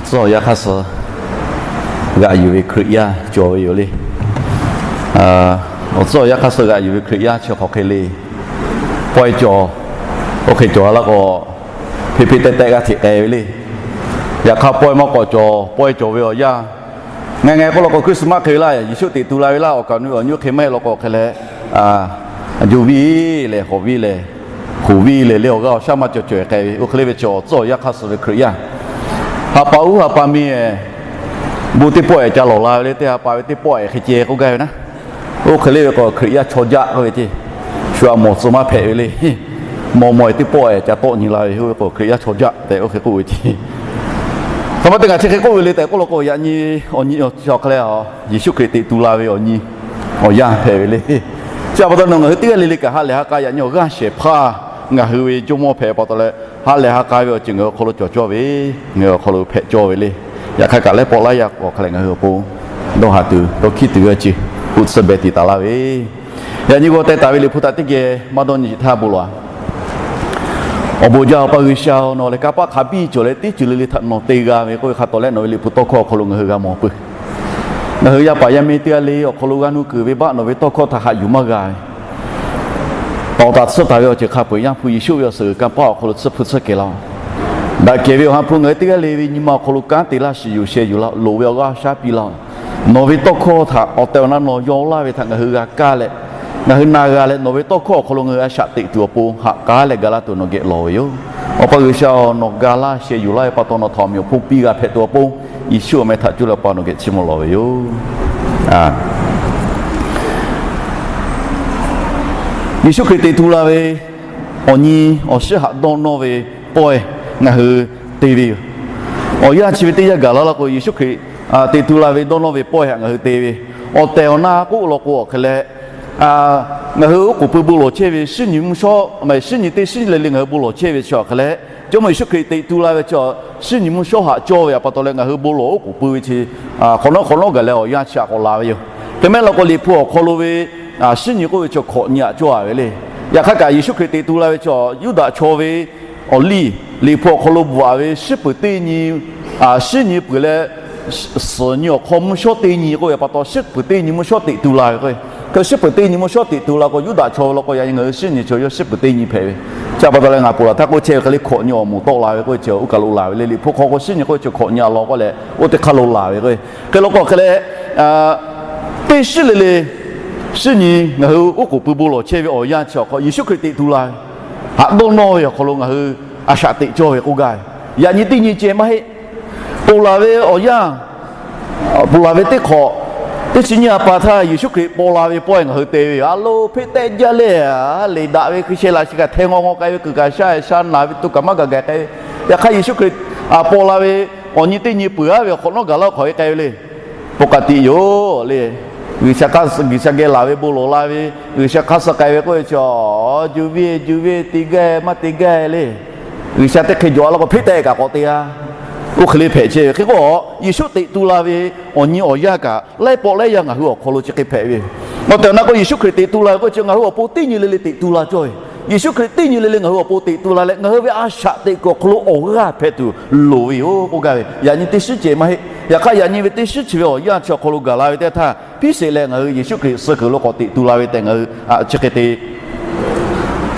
Awˬ tcuhˉ awˬ yanˇ hk'aˇ suh g'aꞈ yuˬ ve Hkriꞈ yaˇ cawˬ ve yoˬ le. Awˬ tcuhˉ awˬ yanˇ hk'aˇ suh g'aꞈ yuˬ ve Hkriꞈ yaˇ chi hk'aˬ hk'e le. Pawehˇ cawˬ, oˇ hk'e cawˬ la k'o, hpeꞈ hpeꞈ tehˆ tehˆ g'aˇ hteꞈ k'ai ve le. Yaꞈ hk'aˇ pawehˇ maˇ k'awꞈ cawˬ, pawehˇ cawˬ ve awˬ yanˇ, ngaˬ ngaˬ k'oˆ la k'o Christmas hk'e ve laˇ, Yeˍsuˆ teꞈ tu la ve laˇ, awˬ kaˍ awˬ nu awˬ nyi oˇ hk'e maˇ heˆ law k'o hk'e leh, juˇ viˇ lehˬ, hawˍ viˇ lehˬ, hoˍ viˇ lehˬ le, awˬ g'aˇ awˬ shaˉ maˇ cawˬ cawˬ k'ai ve. Oˇ hk'e le ve chi awˬ tcuhˉ awˬ yanˇ hk'aˇ suh ve Hkriꞈ yaˇ, ha pa uˉ ha pa mi, bon teˇ pawˆ ehˍ ca lawˬ la ve le, teˇ ha pa ve teˇ pawˆ ehˍ hk'e ceh k'oˆ gaˇ ve naˉ. Oˇ hk'e le ve k'o Hkriꞈ yaˇ chaw jaˆ k'oˆ ve ceˇ, shu aꞈ mawˬ tcuh maˇ hpehꞈ ve le. Mawˬ mawˬ e teˇ pawˆ ehˍ ca tawˆ nyi la ve, oˇ ve k'o Hkriꞈ yaˇ chaw jaˆ tehꞈ oˇ hk'e k'oˆ ve ceˇ. Hk'aˬ ma teˇ ngaˬ chi hk'e k'oˆ ve le tehꞈ k'oˆ la k'o, yaꞈ nyi awˬ nyi chi awˬ hk'e leh, Yeˍsuˆ Hkriꞈ teꞈ tu la ve awˬ nyi awˬ yanˇ hpehꞈ ve le. Chi pa taw nawˬ ngaˬ hui teˇ g'aˇ le le kaꞈ ha lehˬ ha k'a yaꞈ nyi awˬ g'aˇ shehˍ hpaˇ ngaˬ hui ve Jawˇmawˇ hpehꞈ pa taw leh, ha lehˬ ha k'a ve awˬ ceuˬ ngaˬ hui awˬ hk'aw lo cawˬ cawˇ ve, ngaˬ hui awˬ hk'aw lo hpehꞈ cawˇ ve le. Yaꞈ hk'aˇ kaꞈ lehˉ pawˆ laiˉ yaˇ k'o hk'a leh ngaˬ hui awˬ pon dawˇ ha tuˬ dawˇ hkiˉ tuˬ ve awˬ ceuˬ k'oˆ tcuhˇ beh tiꞈ taˍ laˇ ve, yaꞈ nyi g'aw teh taˍ ve Liꞈ hpu htaꞈ teˇ geh maˇ dawˇ nyi sheˍ htaˇ bon lawˬ-a. Awˬ bon jaˇ Awˬ pa G'uiˬsha-oˬ, nawˬ lehˬ kanˇ paˆ hk'a biˇ cawˬ leh teˇ ceuˬ le le htaꞈ nawˬ te g'a ve k'oˆ ve hk'a tawˍ leh nawˬ ve Liꞈ hpu tawˇ hkawˇ awˬ hk'aw lo ngaˬ hui g'a mawˬ peuˬ. Ngaˬ hui yaˇ paˍ yaˇ miˇ teˇ g'aˇ le awˬ hk'aw lo g'a nuˇ kuiˬ ve baˆ nawˬ ve tawˇ hkawˇ htaꞈ haꞈ yuˬ maˇ g'a ve, tawˍ taˍ tsuhˇ taˍ ve awˬ ceuˬ hk'a peu-eˬ Yaˇ hpu Yeˍsuˆ ve awˬ suhˍ g'uiˬ kanˇ paˆ awˬ hk'aw lo tsuhˇ hpu tsuhˇ kehˬ laˇ-oˬ. Daꞈ kehˬ ve awˬ ha hpu ngaˬ hui teˇ g'aˇ le ve nyi ma awˬ hk'aw lo kanˉ te laˇ shiˍ yuˬ sheh yuˬ laˇ-oˬ. Loˍ ve awˬ g'aˇ awˬ shaˉ piˇ laˇ-oˬ. Nawˬ ve tawˇ hkawˇ htaꞈ awˬ tehˬ awˬ na nawˬ yaw laˇ ve htaꞈ ngaˬ hui g'a kaˇ leh, ngaˬ hui na g'a leh nawˬ ve tawˇ hkawˇ awˬ hk'aw lo ngaˬ hui a shaꞈ teꞈ tuˬ awˬ pon haꞈ k'aˉ leh ga laˇ tuˬ nawˬ geh lawˬ ve yoˬ. Awˬ pa G'uiˬsha-oˬ, nawˬ ga laˇ sheh yuˬ laˇ ve pa taw nawˬ htaꞈ awˬ meꞈ awˬ hponˇ piˇ g'a hpehꞈ tuˬ awˬ pon, Yeˍsuˆ awˬ meh htaꞈ cuˇ leh Awˬ pa nawˬ geh chiˇ mvuh lawˬ ve yoˬ. Yeˍsuˆ Hkriꞈ teꞈ tu la ve awˬ nyi awˬ shiˉ haꞈ dawˇ nawˇ ve pawehˇ ngaˬ hui te ve yoˬ. Awˬ yanˇ chi ve teˇ yanˇ gaˬ la laˇ k'o, Yeˍsuˆ Hkriꞈ teꞈ tu la ve dawˇ nawˇ ve pawehˇ htaꞈ ngaˬ hui te ve, awˬ tehˬ awˬ na k'oˆ law k'o awˬ hk'e leh, ngaˬ hui oˉ k'oˍ pui bon lawˬ chehˇ ve shinˉ nyi mvuhˇ shawˉ, shinˉ nyi teˇ shinˉ le le ngaˬ hui bon lawˬ chehˇ ve chi awˬ hk'e leh, Jawˇmawˇ Yeˍsuˆ Hkriꞈ teꞈ tu la ve chi shinˉ nyi mvuhˇ shawˉ haꞈ cawˇ ve pa taw leh ngaˬ hui bon lawˬ oˉ k'oˍ pui ve chi hk'awꞈ nawˉ hk'awꞈ nawˉ gaˬ leh awˬ yanˇ chi htaꞈ k'awꞈ la ve yoˬ. Hk'e mehˆ law k'o Liꞈ hpu awˬ hk'aw lo ve shinˉ nyi k'oˆ ve chi hk'awꞈ nyi haꞈ cawˇ a ve le. Yaꞈ hk'aˇ kaꞈ Yeˍsuˆ Hkriꞈ teꞈ tu la ve chi Yuˇdaꞈ chaw ve awˬ liˇ Liꞈ hpu awˬ hk'aw lo bvuhꞈ a ve shinˉ peuˬ teˇ nyi, shinˉ nyi peuˬ leh suhˍ nyi awˬ hk'aw mvuhˇ shawˉ teˇ nyi k'oˆ ve pa taw, shinˉ peuˬ teˇ nyi mvuhˇ shawˉ teꞈ tu la ve k'o, shinˉ peuˬ teˇ nyi mvuhˇ shawˉ teꞈ tu la k'o Yuˇdaꞈ chaw ve law k'o yaꞈ nyi ngaˬ hui shinˉ nyi chaw yawˇ shinˉ peuˬ teˇ nyi hpehꞈ ve. Chi pa taw leh ngaˬ ponˬ laˬ htaˇ k'oˆ chehˇ ve hk'e le hk'awꞈ nyi awˬ moˍ tawˆ la ve k'oˆ ve chi oˇ kaˬ lo laˬ ve le. Liꞈ hpu hk'aw k'o shinˉ nyi k'oˆ ve chi hk'awꞈ nyi a law k'oˆ leh oˇ teˇ hk'aˇ lo laˬ ve k'o, hk'e law k'o hk'e leh, teˇ shinˉ le le shinˉ nyi ngaˬ hui oˉ k'oˍ pui bon lawˬ chehˇ ve awˬ yanˇ chi awˬ hk'aw Yeˍsuˆ Hkriꞈ teꞈ tu la ve haꞈ dawˇ nawˇ ve awˬ hk'aw lo ngaˬ hui a shaꞈ teꞈ cawˇ ve k'oˆ gaˇ ve, yaꞈ nyi teˇ nyi ceh maˇ heˆ. Ponˬ laˬ ve awˬ yanˇ, ponˬ laˬ ve teˇ hk'awꞈ, teˇ chi nyiˇ ha pa htaˇ Yeˍsuˆ Hkriꞈ paw la ve pawehˇ ngaˬ hui te ve yoˬ. A lo hpeˆ tehˆ jaˇ leh, le daꞈ ve hkui sheh laꞈ shi kaꞈ hteh ngaw ngaw k'ai ve, kuiˬ kaꞈ sha sha naˬ ve, to kaꞈ maˇ gaˬ gaˬ k'ai ve. Yaꞈ hk'aˇ Yeˍsuˆ Hkriꞈ paw la ve awˬ nyi teˇ nyi peuˬ aˉ ve awˬ hk'awꞈ nawˉ gaˬ laˇ hk'awꞈ e k'ai ve le. Pawˆ k'aꞈ tiꞈ yoˬ le. G'uiˬsha hk'aˇ, G'uiˬsha geh laˬ ve bon lawˬ la ve, G'uiˬsha hk'aˇ suh k'ai ve k'oˆ ve chi, juˇ viˇ juˇ viˇ te gaˇ maˇ te gaˇ le. G'uiˬsha teˇ hk'e jawˬ a law k'o hpeˆ tehˆ kaꞈ k'awꞈ te a. Oˇ hk'e le hpehꞈ chehˇ ve hk'e k'o, Yeˍsuˆ teꞈ tu la ve awˬ nyi awˬ yanˇ kaꞈ laiˉ pawˆ laiˉ yaˇ ngaˬ hui awˬ hk'aw lo chi hk'e hpehꞈ ve. Awˬ tehˬ awˬ na k'o Yeˍsuˆ Hkriꞈ teꞈ tu la ve k'oˆ ve chi ngaˬ hui awˬ pon teˇ nyi le le teꞈ tu la cawˇ ve. Yeˍsuˆ Hkriꞈ teˇ nyi le le ngaˬ hui awˬ pon teꞈ tu la leh ngaˬ hui ve a shaꞈ teꞈ kuiˬ awˬ hk'aw lo awˬ g'aˇ hpehꞈ tuˬ loˍ ve yoˬ k'oˆ gaˇ ve, yaꞈ nyi teˇ shinˉ ceh maˇ heˆ. Yaꞈ hk'aˇ yaꞈ nyi ve teˇ shinˉ chi ve awˬ yanˇ chi awˬ hk'aw lo gaˬ la ve teˇ htaˇ, hpiˇ sheˍ leh ngaˬ hui Yeˍsuˆ Hkriꞈ suh kuiˬ lo k'awꞈ teꞈ tu la ve tehꞈ ngaˬ hui chi hk'e te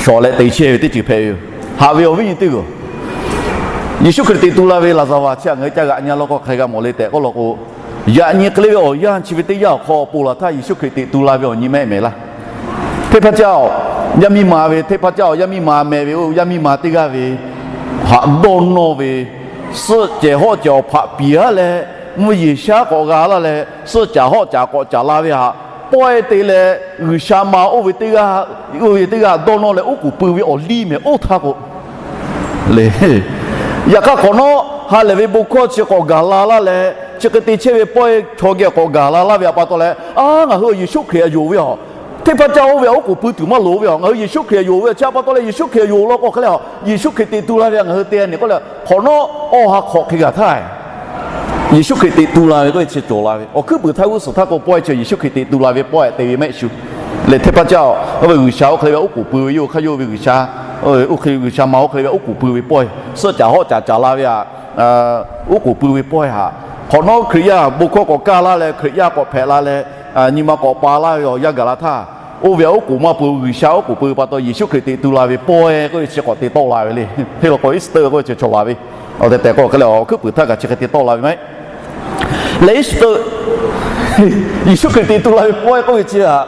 shawˍ leh te chehˇ ve teˇ ceuˬ hpehꞈ ve yoˬ. Haꞈ ve awˬ viˉ nyi teˇ g'aˇ, Yeˍsuˆ Hkriꞈ teꞈ tu la ve laˍzaˍvaˍ chi htaꞈ ngaˬ hui ca g'aꞈ nyi law k'o hk'e g'a mawˬ le tehꞈ k'oˆ law k'o, yaꞈ nyi hk'e le ve awˬ yanˇ chi ve teˇ yanˇ awˬ hk'aw ponˬ laˬ htaˇ Yeˍsuˆ Hkriꞈ teꞈ tu la ve awˬ nyi mehˆ mehˍ laˇ. Hteˇ hpaˇ caˇ-oˬ, yaˇ miˇ ma ve, hteˇ hpaˇ caˇ-oˬ, yaˇ miˇ ma mehˍ ve oˇ yaˇ miˇ ma teˇ g'aˇ ve haꞈ dawˇ nawˇ ve, suhˆ cehˬ hawˆ cehˬ awˬ hpaꞈ piˍ aˉ leh, mvuhˇ yeˬ shaˉ k'awꞈ g'a laˇ leh, suhˆ caˍ hawˆ caˍ k'awꞈ caˍ la ve htaꞈ pawehˇ te leh, G'uiˬsha ma oˇ ve teˇ g'aˇ, oˇ ve teˇ g'aˇ dawˇ nawˇ leh oˉ k'oˍ pui ve awˬ liˇ mehˍ oˇ htaˇ k'o le. Yaꞈ hk'aˇ hk'awꞈ nawˉ ha lehˬ ve bon hkawˇ chi k'awꞈ gaˬ la laˇ leh, chi hk'e te chehˇ ve pawehˇ chaw geh k'awꞈ gaˬ la laˇ ve htaꞈ pa taw leh, a, ngaˬ hui Yeˍsuˆ Hkriꞈ htaꞈ yonˍ ve a, hteˇ hpaˇ caˇ oˇ ve htaꞈ oˉ k'oˍ pui tuˬ maˇ loˍ ve a, ngaˬ hui Yeˍsuˆ Hkriꞈ htaꞈ yonˍ ve a, chi htaꞈ pa taw leh Yeˍsuˆ Hkriꞈ htaꞈ yonˍ law k'o hk'e le a, Yeˍsuˆ Hkriꞈ teꞈ tu la ve a ngaˬ hui te a nyi k'oˆ leh, hk'awꞈ nawˉ awˬ ha hk'awꞈ hk'e gaˬ htaˇ, Yeˍsuˆ Hkriꞈ teꞈ tu la ve k'oˆ ve chi cawˬ la ve. Awˬ hkuiˉ puiˍ htaˇ g'uˇ suhˍ htaˇ k'o pawehˇ chi Yeˍsuˆ Hkriꞈ teꞈ tu la ve pawehˇ te ve mehˆ shu leh, hteˇ hpaˇ caˇ-oˬ, oˇ ve G'uiˬsha oˇ hk'e le ve oˉ k'oˍ pui ve yoˬ hk'aˇ yawˇ ve G'uiˬsha, oˇ hk'e G'uiˬsha ma oˇ hk'e le ve oˉ k'oˍ pui ve pawehˇ suhˆ caˍ hawˆ caˍ caˍ la ve a oˉ k'oˍ pui ve pawehˇ haꞈ, hk'awꞈ nawˉ Hkriꞈ yaˇ bon hkawˇ k'awꞈ kaˇ laˇ leh, Hkriꞈ yaˇ k'awꞈ hpehꞈ la leh, nyi ma k'awꞈ pa laˇ ve awˬ yanˇ gaˬ la htaˇ, oˇ ve htaꞈ oˉ k'oˍ maˇ pui, G'uiˬsha oˉ k'oˍ pui ve pa taw, Yeˍsuˆ Hkriꞈ teꞈ tu la ve pawehˇ k'oˆ ve chi k'awꞈ te tawˆ la ve le. Hk'e law k'o, Easter k'oˆ ve chi cawˬ la ve, awˬ tehˬ tehˬ k'o hk'e leh awˬ hkuiˉ puiˍ htaˇ kaꞈ chi hk'e te tawˆ la ve maˇ heˆ. Leh Easter, Yeˍsuˆ Hkriꞈ teꞈ tu la ve pawehˇ k'oˆ ve chi htaꞈ,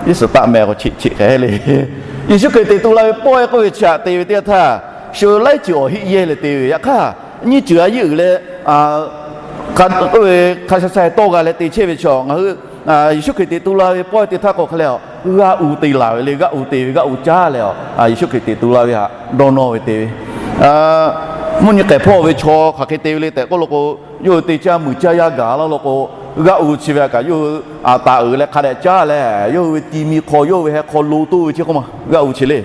Easter taˆ meh k'o cheꞈ cheꞈ hk'e le. Yeˍsuˆ Hkriꞈ teꞈ tu la ve pawehˇ k'oˆ ve chi htaꞈ te ve teˇ yanˇ htaˇ, shu laiˉ ceuˬ awˬ heˆ yehˇ leh te ve. Yaꞈ hk'aˇ, nyiˇ ceuˬ a yeˇ uiˍ leh, oˇ ve hk'a sha sha tawˇ g'a leh te chehˇ ve chaw ngaˬ hui Yeˍsuˆ Hkriꞈ teꞈ tu la ve pawehˇ te htaˇ k'o hk'e leh, g'aˆ u te laˬ ve le. G'aˆ u te ve, g'aˆ u caˉ leh, Yeˍsuˆ Hkriꞈ teꞈ tu la ve htaꞈ dawˇ nawˇ ve te ve. Mvuhˇ nyi k'ehˬ hpawˇ ve chaw hk'aˬ hk'e te ve le tehꞈ k'oˆ law k'o, yawˇ hui te caˇ muiˬ caˇ yaˇ gaˬ laˇ law k'o, g'aˆ u chi ve htaꞈ kaꞈ yawˇ hui taˍ uiˍ leh hk'a dehꞈ caˇ leh, yawˇ hui ve ti mi hk'aw, yawˇ hui ve heh hk'aw lo toˇ ve chi k'oˆ ma, g'aˆ u chi le.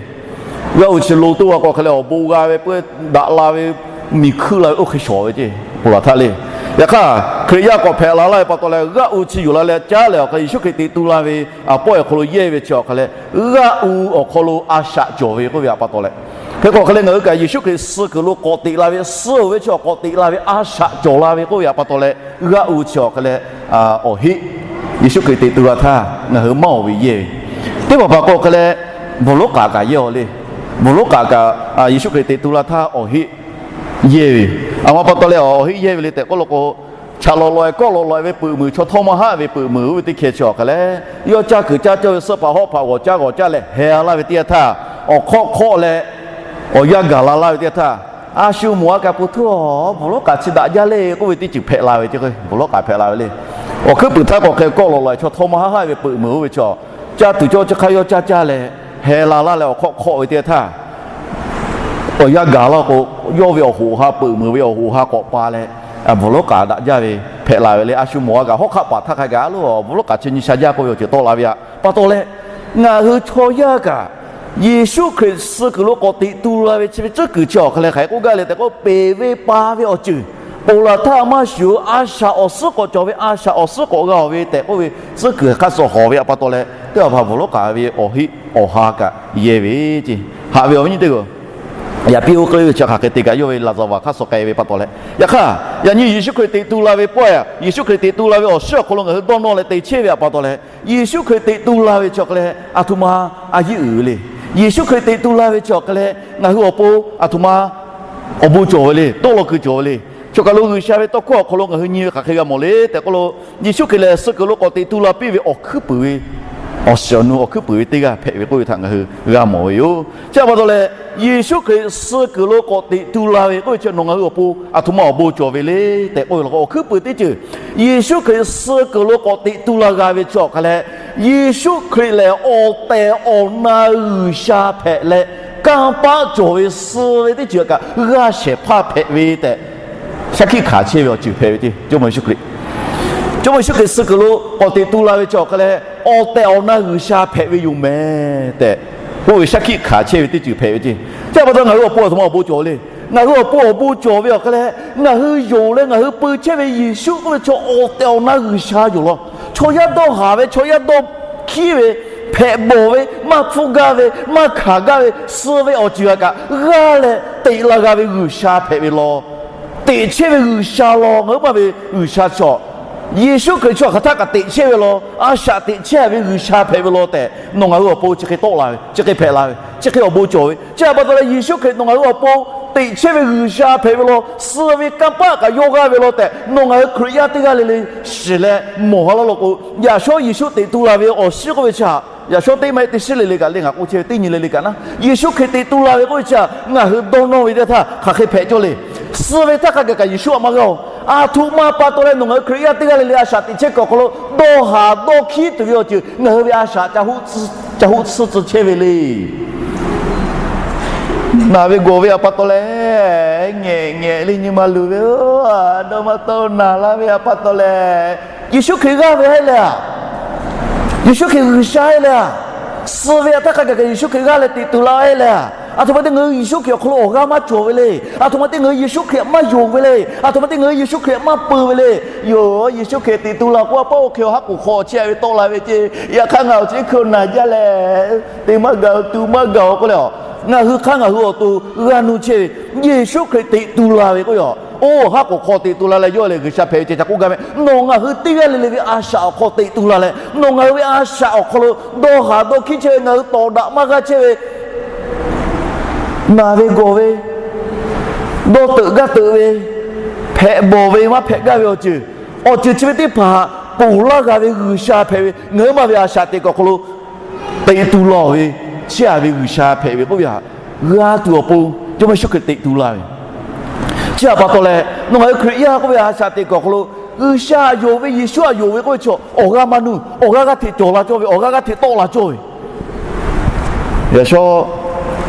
G'aˆ u chi lo toˇ a k'o hk'e leh awˬ bon g'a ve peuˬ, daꞈ la ve, miˬ hkuˆ la ve oˇ hk'e shawˍ ve ceˇ, ponˬ laˬ htaˇ le. Yaꞈ hk'aˇ, Hkriꞈ yaˇ k'awꞈ hpehꞈ la laˇ ve pa taw leh, g'aˆ u chi yuˬ la leh caˉ leh awˬ hk'e Yeˍsuˆ Hkriꞈ teꞈ tu la ve pawehˇ awˬ hk'aw lo yehˇ ve chi awˬ hk'e leh, g'aˆ u awˬ hk'aw lo a shaꞈ cawˬ ve k'oˆ ve htaꞈ pa taw leh, hk'e k'o hk'e leh ngaˬ hui kaꞈ Yeˍsuˆ Hkriꞈ suh kuiˬ lo k'awꞈ teꞈ la ve, suh ve chi awˬ k'awꞈ teꞈ la ve a shaꞈ cawˬ la ve k'oˆ ve htaꞈ pa taw leh, g'aˆ u chi awˬ hk'e leh awˬ heˆ, Yeˍsuˆ Hkriꞈ teꞈ tu la htaˇ ngaˬ hui maˇ awˬ ve yehˇ ve. Teˇ hpaˍ hpaˍ k'o hk'e leh, bvuhˬ lonˉ k'aˍ kaꞈ yehˇ aw le. Bvuhˬ lonˉ k'aˍ kaꞈ Yeˍsuˆ Hkriꞈ teꞈ tu la htaˇ awˬ heˆ yehˇ ve yoˬ. A ma pa taw leh awˬ heˆ yehˇ ve le tehꞈ k'oˆ law k'o, chaꞈ lawꞈ lawꞈ e kawˆ lawꞈ lawꞈ e ve peuˬ meuˬ, chaw htawˇ maˇ haˆ ve peuˬ meuˬ oˇ ve teˇ hkeh chi awˬ hk'e leh, yawˇ caˇ kuiˬ caˇ cawˇ ve suhˆ hpaꞈ hawˆ hpaꞈ g'awˬ caˇ g'awˬ caˇ leh heh laˇ ve teˇ yanˇ htaˇ, awˬ hk'awˆ hk'awˆ leh awˬ yanˇ gaˬ la laˇ ve teˇ yanˇ htaˇ, a shu mawˬ a kaꞈ po htuˇ a, bvuhˬ lonˉ k'aˍ chi daꞈ jaˇ le k'oˆ ve teˇ ceuˬ hpehꞈ la ve ceˇ. Bvuhˬ lonˉ k'aˍ hpehꞈ la ve le. Awˬ hkuiˉ puiˍ htaˇ k'awꞈ hk'e kawˆ lawꞈ lawꞈ e chaw htawˇ maˇ haˆ ve peuˬ meuˬ oˇ ve chi, caˇ tuˬ cawˇ chi hk'aˇ yawˇ caˇ caˇ leh heh la laˇ leh awˬ hk'awˆ hk'awˆ ve teˇ yanˇ htaˇ, awˬ yanˇ gaˬ laˇ k'o, yawˇ ve awˬ hoꞈ ha peuˬ meuˬ ve awˬ hoꞈ ha k'awꞈ pa leh, bvuhˬ lonˉ k'aˍ daꞈ jaˇ ve hpehꞈ la ve le. A shu mawˬ a kaꞈ hawˉ hk'aˆ paˍ htaˇ hk'a gaˬ a loˬ, bvuhˬ lonˉ k'aˍ chi nyi sha jaˇ k'oˆ ve awˬ ceuˬ tawˆ la ve htaꞈ pa taw leh, ngaˬ hui chaw yaˇ kaꞈ Yeˍsuˆ Hkriꞈ suh kuiˬ lo k'awꞈ teꞈ tu la ve chi ve tcuhˉ kuiˬ chi awˬ hk'e leh hk'aˬ hk'e k'oˆ gaˇ le tehꞈ k'oˆ, peˬ ve pa ve awˬ ceuˬ ponˬ laˬ htaˇ maˇ shuˍ, a shaꞈ awˬ suhˉ k'awꞈ cawˬ ve, a shaꞈ awˬ suhˉ k'awꞈ g'a ve tehꞈ k'oˆ ve tcuhˉ kuiˬ hk'aˇ suh hawˍ ve htaꞈ pa taw leh, teˇ hpaˍ hpaˍ bvuhˬ lonˉ k'aˍ ve awˬ heˆ awˬ ha kaꞈ yehˇ ve ceˇ. Haꞈ ve awˬ viˉ nyi teˇ g'aˇ, yaꞈ piˇ oˇ k'oˆ ve chi hk'aˬ hk'e te kaꞈ yawˇ ve laˍzaˍvaˍ hk'aˇ suh k'ai ve pa taw leh, yaꞈ hk'aˇ yaꞈ nyi Yeˍsuˆ Hkriꞈ teꞈ tu la ve pawehˇ, Yeˍsuˆ Hkriꞈ teꞈ tu la ve awˬ shiˉ awˬ hk'aw lo ngaˬ hui dawˇ nawˇ leh te chehˇ ve htaꞈ pa taw leh, Yeˍsuˆ Hkriꞈ teꞈ tu la ve chi awˬ hk'e leh a htoꞈ ma a yeˇ uiˍ ve le. Yeˍsuˆ Hkriꞈ teꞈ tu la ve chi awˬ hk'e leh ngaˬ hui awˬ pon a htoꞈ ma awˬ bon cawˬ ve le, tawˇ law keu cawˬ ve le. Chaw kaˬ lo G'uiˬsha ve tawˇ hkawˇ awˬ hk'aw lo ngaˬ hui nyi ve hk'aˬ hk'e g'a mawˬ le tehꞈ k'oˆ lo, Yeˍsuˆ Hkriꞈ lehˬ suh kuiˬ lo k'awꞈ teꞈ tu la piˇ ve awˬ hkuiˉ puiˍ ve, awˬ shiˍ awˬ nu awˬ hkuiˉ puiˍ ve teˇ g'aˇ hpehꞈ ve k'oˆ ve htaꞈ ngaˬ hui g'a mawˬ ve yoˬ. Chi htaꞈ pa taw leh, Yeˍsuˆ Hkriꞈ suh kuiˬ lo k'awꞈ teꞈ tu la ve k'oˆ ve chi nawˬ ngaˬ hui awˬ pon a htoꞈ ma awˬ bon cawˬ ve le tehꞈ k'oˆ ve law k'o, awˬ hkuiˉ puiˍ teˇ ceuˬ, Yeˍsuˆ Hkriꞈ suh kuiˬ lo k'awꞈ teꞈ tu la g'a ve chi awˬ hk'e leh, Yeˍsuˆ Hkriꞈ lehˬ awˬ tehˬ awˬ na G'uiˬsha hpehꞈ leh, kanˇ paˆ cawˬ ve suh ve teˇ ceuˬ kaꞈ g'aˇ shehˍ hpaˇ hpehꞈ ve tehꞈ shaˉ hkiˆ hkanˍ chehˇ ve awˬ ceuˬ hpehꞈ ve ceˇ. Jawˇmawˇ Yeˍsuˆ Hkriꞈ, Jawˇmawˇ Yeˍsuˆ Hkriꞈ suh kuiˬ lo k'awꞈ teꞈ tu la ve chi awˬ hk'e leh, awˬ tehˬ awˬ na G'uiˬsha hpehꞈ ve yoˬ mehˍ tehꞈ k'oˆ ve shaˉ hkiˆ hkanˍ chehˇ ve teˇ ceuˬ hpehꞈ ve ceˇ. Chi pa taw ngaˬ hui awˬ pon a htoꞈ ma awˬ bon cawˬ le. Ngaˬ hui awˬ pon awˬ bon cawˬ ve awˬ hk'e leh, ngaˬ hui yonˍ leh ngaˬ hui peu chehˇ ve Yeˍsuˆ k'oˆ ve chaw awˬ tehˬ awˬ na G'uiˬsha yoˬ law. Chaw yaˇ dawˇ haˍ ve, chaw yaˇ dawˇ hkiˉ ve, hpehꞈ bawˬ ve, maˇ hpfuhˇ gaˇ ve, maˇ hkanˍ gaˇ ve, suh ve awˬ ceuˬ a kaꞈ g'aˇ leh teꞈ la g'a ve G'uiˬsha hpehꞈ ve law. Teꞈ chehˇ ve G'uiˬsha law. Ngaˬ hui maˇ ve G'uiˬsha chaw, Yeˍsuˆ Hkriꞈ chaw hk'aˬ htaˇ kaꞈ teꞈ chehˇ ve law. A shaꞈ teꞈ chehˇ ve G'uiˬsha hpehꞈ ve law tehꞈ nawˬ ngaˬ hui awˬ pon chi hk'e tawˆ la ve, chi hk'e hpehꞈ la ve, chi hk'e awˬ bon cawˬ ve. Chi htaꞈ pa taw leh Yeˍsuˆ Hkriꞈ nawˬ ngaˬ hui awˬ pon teꞈ chehˇ ve G'uiˬsha hpehꞈ ve law. Suh ve kanˇ paˆ kaꞈ yawˇ g'aˇ ve law tehꞈ nawˬ ngaˬ hui Hkriꞈ yaˇ teˇ g'aˇ le le shiˍ leh mawˬ ha laˇ law k'o, yaꞈ shawˉ Yeˍsuˆ teꞈ tu la ve awˬ shiˉ k'oˆ ve chi htaꞈ yaꞈ shawˉ teˇ maˇ heˆ teˇ shiˉ le le kaꞈ le ngaˬ k'oˆ chehˇ ve teˇ nyi le le kaꞈ naˉ, Yeˍsuˆ Hkriꞈ teꞈ tu la ve k'oˆ ve chi htaꞈ ngaˬ hui dawˇ nawˇ ve teˇ htaˇ hk'aˬ hk'e hpehꞈ cawˇ le. Suh ve htaˇ hk'a gaˬ kaꞈ Yeˍsuˆ htaꞈ maˇ g'aˇ-oˬ. A htoꞈ ma pa taw leh nawˬ ngaˬ hui Hkriꞈ yaˇ teˇ g'aˇ le le a shaꞈ teꞈ chehˇ kuiˬ awˬ hk'aw lo dawˇ haˍ dawˇ hkiˉ tuˬ ve awˬ ceuˬ ngaˬ hui ve a shaꞈ ca hoˆ tsuhˇ tcuh chehˇ ve le. Naˬ ve gawˬ ve htaꞈ pa taw leh, ngehˬ ngehˬ le nyi ma luˬ ve, dawˇ maˇ tawˆ naˬ laˇ ve htaꞈ pa taw leh, Yeˍsuˆ Hkriꞈ g'aˇ ve heˆ leh a, Yeˍsuˆ Hkriꞈ G'uiˬsha heˆ leh a, suh ve htaˇ hk'a gaˬ kaꞈ Yeˍsuˆ Hkriꞈ g'aˇ leh teꞈ tu la heˆ leh a, a htoꞈ ma te ngaˬ hui Yeˍsuˆ Hkriꞈ awˬ hk'aw lo awˬ g'aˇ maˇ cawˬ ve le. A htoꞈ ma te ngaˬ hui Yeˍsuˆ Hkriꞈ maˇ yonˍ ve le. A htoꞈ ma te ngaˬ hui Yeˍsuˆ Hkriꞈ maˇ peu ve le. Yoˬ, Yeˍsuˆ Hkriꞈ teꞈ tu la k'o, a paˆ oˇ hk'e awˬ haˉ k'oˍ hk'aw chehˇ ve tawˆ la ve ceˇ. Yaꞈ hk'aˇ ngaˬ awˬ ceˇ hkui naˬ jaˇ leh, te maˇ gaˬ-oˬ, tu maˇ gaˬ-oˬ k'oˆ leh a, ngaˬ hui hk'aˇ ngaˬ hui awˬ to g'a nu chehˇ ve, Yeˍsuˆ Hkriꞈ teꞈ tu la ve k'o yoˬ. Oˇ haˉ k'oˍ hk'aw teꞈ tu la leh yawˇ lehˬ G'uiˬsha hpehꞈ ve ceh ca k'oˆ gaˇ ve, nawˬ ngaˬ hui teˇ g'aˇ le le ve a shaꞈ awˬ hk'aw teꞈ tu la leh, nawˬ ngaˬ hui ve a shaꞈ awˬ hk'aw lo dawˇ haˍ dawˇ hkiˉ chehˇ ve, ngaˬ hui tawˍ daꞈ maˇ g'aˇ chehˇ ve, naˬ ve gawˬ ve, dawˇ teuꞈ gaˇ teuꞈ ve, hpehꞈ bawˬ ve maˇ hpehꞈ gaˇ ve awˬ ceuˬ, awˬ ceuˬ chi ve teˇ hpaˍ ponˬ laˇ g'a ve G'uiˬsha hpehꞈ ve, ngaˬ hui maˇ ve a shaꞈ teꞈ kuiˬ awˬ hk'aw lo teꞈ tu laˇ ve, chehˇ a ve G'uiˬsha hpehꞈ ve k'oˆ ve htaꞈ g'a tuˬ awˬ pon Jawˇmawˇ Yeˍsuˆ Hkriꞈ teꞈ tu la ve. Chi htaꞈ pa taw leh nawˬ ngaˬ hui Hkriꞈ yaˇ k'oˆ ve a shaꞈ teꞈ kuiˬ awˬ hk'aw lo G'uiˬsha yonˍ ve, Yeˍsuˆ htaꞈ yonˍ ve k'oˆ ve chi awˬ g'aˇ maˇ nuˇ, awˬ g'aˇ g'aˇ hteꞈ cawˬ la cawˇ ve, awˬ g'aˇ g'aˇ hteꞈ tawˆ la cawˇ ve. Yaꞈ shawˉ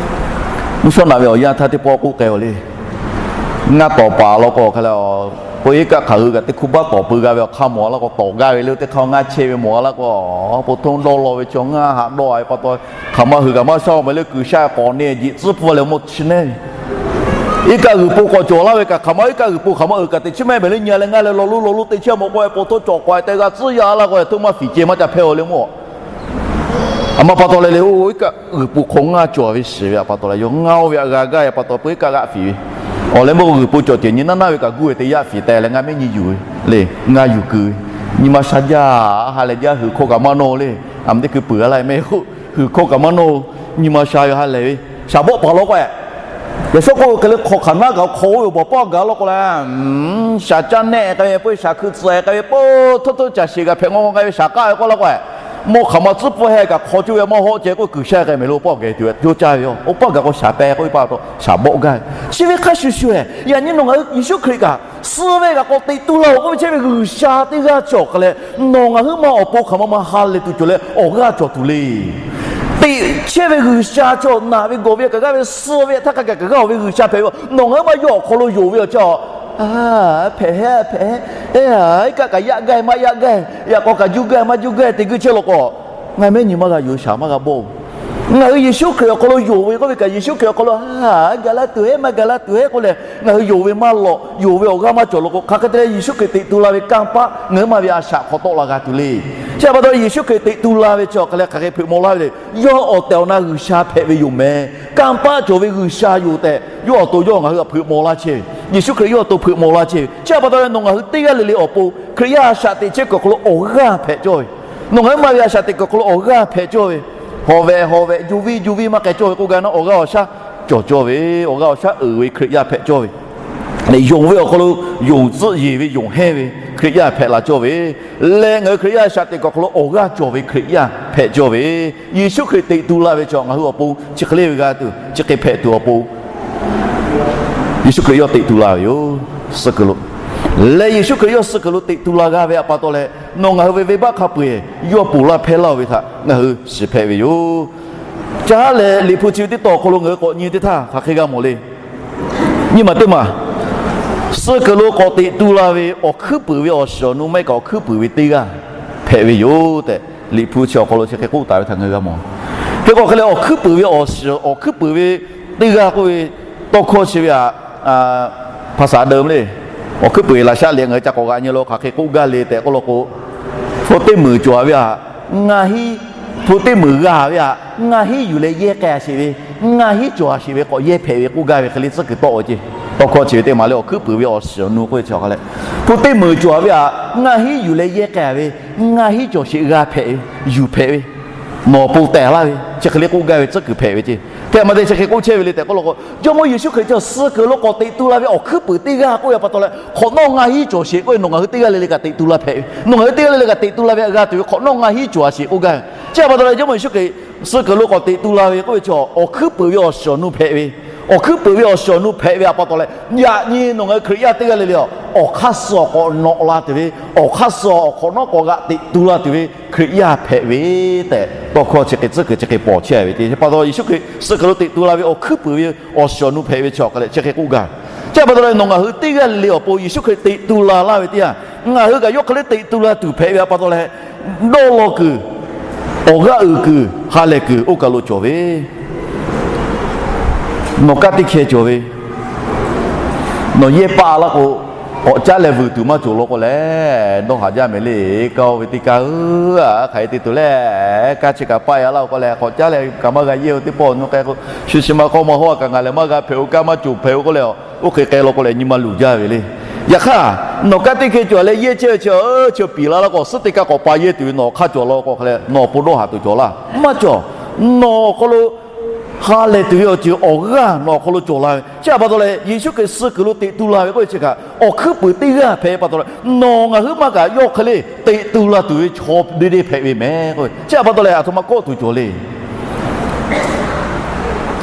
mvuhˇ shawˉ naꞈ ve awˬ yanˇ htaˇ teˇ pawˆ k'oˆ k'ai-oˬ le. Ngaˇ tawˍ paˍ law k'o hk'a leh, peuˬ iˉ kaˆ hk'aˬ hui kaꞈ teˇ hkuˇ baˆ tawˍ peu g'a ve awˬ hk'aˇ mawˬ laˇ k'o, tawˍ gaˇ ve le teˇ hk'aˇ ngaˇ chehˇ ve mawˬ laˇ k'o, po htoˇ dawˇ law ve chaw ngaˇ haꞈ dawˇ a ve pa taw, hk'aˬ ma hui kaꞈ maˇ shaˉ-oˬ meh le, kuiˬ shaˆ k'awꞈ ne jiꞈ tcuhˉ pfuhˇ leh mawˇ chi neˉ ve iˉ kaˆ g'uiˬ po k'awꞈ cawˬ laˇ ve kaꞈ, hk'aˬ ma iˉ kaˆ g'uiˬ po hk'aˬ ma uiˍ kaꞈ teꞈ chiˉ mehˆ mehˍ le, nyi leh ngaˇ leh law lonˉ law lonˉ te chehˇ mawˬ k'o, po htoˇ cawˬ k'awꞈ te g'a tcuhˉ yaˇ laˇ k'o, htoˇ maˇ fiˍ ceh maˇ ca hpehˇ-oˬ le mawˇ. Aˬ ma pa taw leh le, oˇ iˉ kaˆ g'uiˬ po hk'aw ngaˇ cawˬ ve shiˍ ve pa taw leh, yawˇ ngaˇ oˇ ve htaꞈ g'a gaˇ ve pa taw, peu iˉ kaˆ g'aˆ fiˍ ve. Awˬ leh meuˇ k'o g'uiˬ po cawˬ ceh nyi naˉ naˉ ve kaꞈ guˇ ve te yaˇ fiˍ teh leh ngaˇ mehˆ nyi yuˬ ve le, ngaˇ yuˬ kuiˬ ve. Nyi ma sha jaˇ, ha lehˬ jaˇ, huiˬ hkawˇ kaꞈ maˇ nawˇ le. Aˬ meh teˇ hkui peuˬ g'a laˇ meh k'o, huiˍ hkawˇ kaꞈ maˇ nawˇ. Nyi ma sha ve ha lehˬ ve, shaˍ bawˆ paˍ law k'o, yaꞈ shawˉ k'oˆ ve hk'e le, hk'awꞈ hk'aˬ naˉ kaꞈ hk'aw oˇ ve awˬ baˬ paˇ gaˬ law k'o leh, shaˍ caˇ nehˆ k'ai ve, peuˬ shaˍ hkui tcuh k'ai ve, peuˬ htoˇ htoˇ caˬ sheˍ g'a hpehꞈ ngaw ngaw k'ai ve shaˍ k'aˆ ve k'oˆ laˇ k'o, mawˇ hk'aˬ ma tcuhˉ pfuhˇ heh kaꞈ hk'aw coˇ ve maˇ hawˆ ceh k'oˆ kuiˬ shaˆ k'ai mehˍ lo pawˆ geh tuˬ ve coˇ caˇ ve yoˬ. Oˇ paˆ gaˬ k'o shaˍ peh k'oˆ ve pa taw shaˍ bawˆ gaˇ ve. Chi ve hk'a shuˍ shuˍ-eh, yaꞈ nyi nawˬ ngaˬ hui Yeˍsuˆ Hkriꞈ kaꞈ suh ve kaꞈ k'awꞈ teꞈ tu la-oˬ k'oˆ ve chehˇ ve G'uiˬsha teˇ g'aˇ cawˬ hk'a leh, nawˬ ngaˬ hui maˇ awˬ pon hk'aˬ ma ma ha lehˬ tuˬ cawˬ leh awˬ g'aˇ cawˬ tuˬ le. Teꞈ chehˇ ve G'uiˬsha cawˬ, naˬ ve gawˬ ve kaꞈ g'aˇ ve, suh ve htaˇ hk'a gaˬ kaꞈ g'aˇ-oˬ ve G'uiˬsha hpehꞈ ve, nawˬ ngaˬ hui maˇ yawˇ awˬ hk'aw lo yonˍ ve awˬ chi a, hpehꞈ hehˉ hpehꞈ hehˉ, iˉ kaˆ kaꞈ yaˆ gaˇ maˇ yaˆ gaˇ, yaꞈ k'aw kaꞈ juˇ gaˇ maˇ juˇ gaˇ te guˇ chehˇ law k'o, ngaˬ mehˆ nyi maˇ g'a yonˍ, shaˍ maˇ g'a bawˆ. Ngaˬ hui Yeˍsuˆ Hkriꞈ awˬ hk'aw lo yonˍ ve k'oˆ ve kaꞈ, Yeˍsuˆ Hkriꞈ awˬ hk'aw lo ha gaˬ la tuˬ hehˉ maˇ gaˬ la tuˬ hehˉ k'oˆ leh, ngaˬ hui yonˍ ve maˇ lawꞈ, yonˍ ve awˬ g'aˇ maˇ cawˬ law k'o, hk'aˬ hk'e te leh Yeˍsuˆ Hkriꞈ teꞈ tu la ve kanˇ paˆ ngaˬ hui maˇ ve a shaꞈ hk'aw tawˆ la g'a tuˬ le. Chi htaꞈ pa taw Yeˍsuˆ Hkriꞈ teꞈ tu la ve chi awˬ hk'a leh hk'aˬ hk'e hpeuꞈ maw laˇ ve le. Yawˇ awˬ tehˬ awˬ na G'uiˬsha hpehꞈ ve yoˬ meh. Kanˇ paˆ cawˬ ve G'uiˬsha yoˬ tehꞈ yawˇ awˬ to yawˇ ngaˬ hui htaꞈ hpeuꞈ maw laˇ chehˇ ve. Yeˍsuˆ Hkriꞈ yawˇ awˬ to hpeuꞈ maw laˇ chehˇ ve. Chi htaꞈ pa taw leh nawˬ ngaˬ hui teˇ g'aˇ le le awˬ pon Hkriꞈ yaˇ a shaꞈ teꞈ chehˇ kuiˬ awˬ hk'aw lo awˬ g'aˇ hpehꞈ cawˇ ve. Nawˬ ngaˬ hui maˇ ve a shaꞈ teꞈ kuiˬ awˬ hk'aw lo awˬ g'aˇ hpehꞈ cawˇ ve. Hawˍ vehꞈ hawˍ vehꞈ, juˇ viˇ juˇ viˇ maˇ k'ai cawˇ ve k'oˆ gaˇ na, awˬ g'aˇ awˬ shaˉ cawˬ cawˇ ve, awˬ g'aˇ awˬ shaˉ uiˍ ve Hkriꞈ yaˇ hpehꞈ cawˇ ve. Yonˍ ve awˬ hk'aw lo yonˍ tcuhˆ yeˬ ve yonˍ hehnˇ ve Hkriꞈ yaˇ hpehꞈ la cawˇ ve. Leh ngaˬ hui Hkriꞈ yaˇ a shaꞈ teꞈ kuiˬ awˬ hk'aw lo awˬ g'aˇ cawˬ ve Hkriꞈ yaˇ hpehꞈ cawˇ ve. Yeˍsuˆ Hkriꞈ teꞈ tu la ve chi ngaˬ hui awˬ pon chi hk'e le ve g'a tuˬ, chi hk'e hpehꞈ tuˬ awˬ pon Yeˍsuˆ Hkriꞈ yawˇ teꞈ tu la ve yoˬ. Suh kuiˬ lo, leh Yeˍsuˆ Hkriꞈ yawˇ suh kuiˬ lo teꞈ tu la g'a ve htaꞈ pa taw leh, nawˬ ngaˬ hui ve venˇbaˆ hk'a peu-eˬ yawˇ ponˬ laˇ hpehˇ laˇ-oˬ ve htaꞈ ngaˬ hui shiˍ hpehꞈ ve yoˬ. Caˇ leh Liꞈ hpu chi ve teˇ tawn awˬ hk'aw lo ngaˬ hui k'awꞈ nyi teˇ htaˇ hk'aˬ hk'e g'a mawˬ le. Nyi maˬ teˇ maˬ, suh kuiˬ lo k'awꞈ teꞈ tu la ve awˬ hkuiˉ puiˍ ve awˬ shiˍ awˬ nu maˇ heˆ kaꞈ awˬ hkuiˉ puiˍ ve teˇ g'aˇ hpehꞈ ve yoˬ tehꞈ, Liꞈ hpu chi awˬ hk'aw lo chi hk'e k'oˆ taˍ ve htaꞈ ngaˬ hui g'a mawˬ. Hk'e k'o hk'e leh awˬ hkuiˉ puiˍ ve awˬ shiˍ, awˬ hkuiˉ puiˍ ve teˇ g'aˇ k'oˆ ve tawˇ hkawˇ chi ve htaꞈ, hpaˍ saˍ daꞈ meh le. Awˬ hkuiˉ puiˍ laꞈ shaˆ leh ngaˬ hui ca k'awꞈ g'aꞈ nyi lo hk'aˬ hk'e k'oˆ gaˇ le tehꞈ k'oˆ law k'o, hpu teˇ meunˍ cawˬ ve htaꞈ ngaˇ hinˉ, hpu teˇ meunˍ g'a ve htaꞈ ngaˇ hinˉ yuˬ leh yehˇ k'ai sheˍ ve, ngaˇ hinˉ cawˬ sheˍ ve k'awꞈ yehˇ hpehꞈ ve k'oˆ gaˇ ve hk'e le tcuhˉ kuiˬ tawˆ ve ceˇ. Tawˇ hkawˇ chi ve teˇ maˬ leh awˬ hkuiˉ puiˍ ve awˬ shiˍ awˬ nu k'oˆ ve chi hk'a leh, hpu teˇ meunˍ cawˬ ve htaꞈ ngaˇ hinˉ yuˬ leh yehˇ k'ai ve, ngaˇ hinˉ cawˬ sheˍ g'a hpehꞈ ve, yuˬ hpehꞈ ve, nawˬ awˬ pon tehˬ laˇ ve chi hk'e le k'oˆ gaˇ ve tcuhˉ kuiˬ hpehꞈ ve ceˇ. Hk'e maˇ te chi hk'e k'oˆ chehˇ ve le tehꞈ k'oˆ law k'o, Jawˇmawˇ Yeˍsuˆ Hkriꞈ chi suh kuiˬ lo k'awꞈ teꞈ tu la ve awˬ hkuiˉ puiˍ teˇ g'aˇ k'oˆ ve pa taw leh, hk'awꞈ nawˉ ngaˇ hinˉ cawˬ sheˍ k'oˆ ve nawˬ ngaˬ hui teˇ g'aˇ le le kaꞈ teꞈ tu la hpehꞈ ve, nawˬ ngaˬ hui teˇ g'aˇ le le kaꞈ teꞈ tu la ve htaꞈ g'a tuˬ ve hk'awꞈ nawˉ ngaˇ hinˉ cawˬ sheˍ k'oˆ gaˇ ve. Chi htaꞈ pa taw leh Jawˇmawˇ Yeˍsuˆ Hkriꞈ suh kuiˬ lo k'awꞈ teꞈ tu la ve k'oˆ ve chi awˬ hkuiˉ puiˍ ve awˬ shiˍ awˬ nu hpehꞈ ve, awˬ hkuiˉ puiˍ ve awˬ shiˍ awˬ nu hpehꞈ ve htaꞈ pa taw leh, yaꞈ nyi nawˬ ngaˬ hui Hkriꞈ yaˇ teˇ g'aˇ le le a, awˬ hk'aˇ suh awˬ k'awꞈ nawꞈ la tuˬ ve, awˬ hk'aˇ suh awˬ hk'awꞈ nawˉ k'awꞈ g'aꞈ teꞈ tu la tuˬ ve Hkriꞈ yaˇ hpehꞈ ve tehꞈ tawˇ hkawˇ chi hk'e tcuhˉ kuiˬ chi hk'e pawˬ chehˇ ve ceˇ. Chi pa taw Yeˍsuˆ Hkriꞈ suh kuiˬ lo teꞈ tu la ve awˬ hkuiˉ puiˍ ve awˬ shiˍ awˬ nu hpehꞈ ve chi awˬ hk'a leh chi hk'e k'oˆ gaˇ. Chi htaꞈ pa taw leh nawˬ ngaˬ hui teˇ g'aˇ le le awˬ pon Yeˍsuˆ Hkriꞈ teꞈ tu la laˇ ve teˇ yanˇ, ngaˬ hui kaꞈ yawˇ hk'e le teꞈ tu la tuˬ hpehꞈ ve htaꞈ pa taw leh, dawˇ law kuiˬ, awˬ g'aˇ uiˍ kuiˬ, ha lehˬ kuiˬ oˇ kaˬ lo cawˬ ve, nawˬ kaˇ teˇ hkeh cawˬ ve, nawˬ yehˇ paˆ laˇ k'o, K'awꞈ caˉ leh vuiˬ tuˬ maˇ cawˬ law k'o leh, dawˇ haˍ jaˇ mehˍ le. Kaˇ-oˬ ve teˇ kaˇ-oˬ, a hk'aˬ hk'e te tuˬ le, kaˇ chi kaꞈ paˇ-e laˇ-oˬ k'o leh, k'awꞈ caˉ leh kaꞈ maˇ g'a yeˇ-oˬ. Teˇ pawˆ awˬ nu k'ai k'o, shu chi ma hk'aw ma hawˉ kaꞈ ngaˬ lehˬ maˇ g'a hpehꞈ-oˬ, kaˇ maˇ cawˬ hpehꞈ-oˬ k'oˆ leh, oˇ hk'e k'ai law k'o leh nyi ma luˬ jaˇ ve le. Yaꞈ hk'aˇ, nawˬ kaˇ teˇ hkeh cawˬ leh yeˇ chehˇ ve chi, chi piˍ la laˇ k'o, suhˉ teˇ kaˇ k'awꞈ pa yeˇ tuˬ ve nawˬ hk'aˇ cawˬ law k'o hk'e leh, nawˬ awˬ pon dawˇ haˍ tuˬ cawˬ laˇ maˇ cawˬ. Nawˬ awˬ hk'aw lo ha lehˬ tuˬ ve awˬ ceuˬ awˬ g'aˇ nawˬ awˬ hk'aw lo cawˬ la ve chi htaꞈ pa taw leh, Yeˍsuˆ Hkriꞈ suh kuiˬ lo teꞈ tu la ve k'oˆ ve chi kaꞈ, awˬ hkuiˉ puiˍ teˇ g'aˇ hpehꞈ ve pa taw leh, nawˬ ngaˬ huiˉ maˇ kaꞈ yawˇ hk'e le teꞈ tu la tuˬ ve chaw deˇ deˇ hpehꞈ ve mehˍ k'oˆ ve chi htaꞈ pa taw leh, aˬ htoꞈ ma kawˆ tuˬ cawˬ le.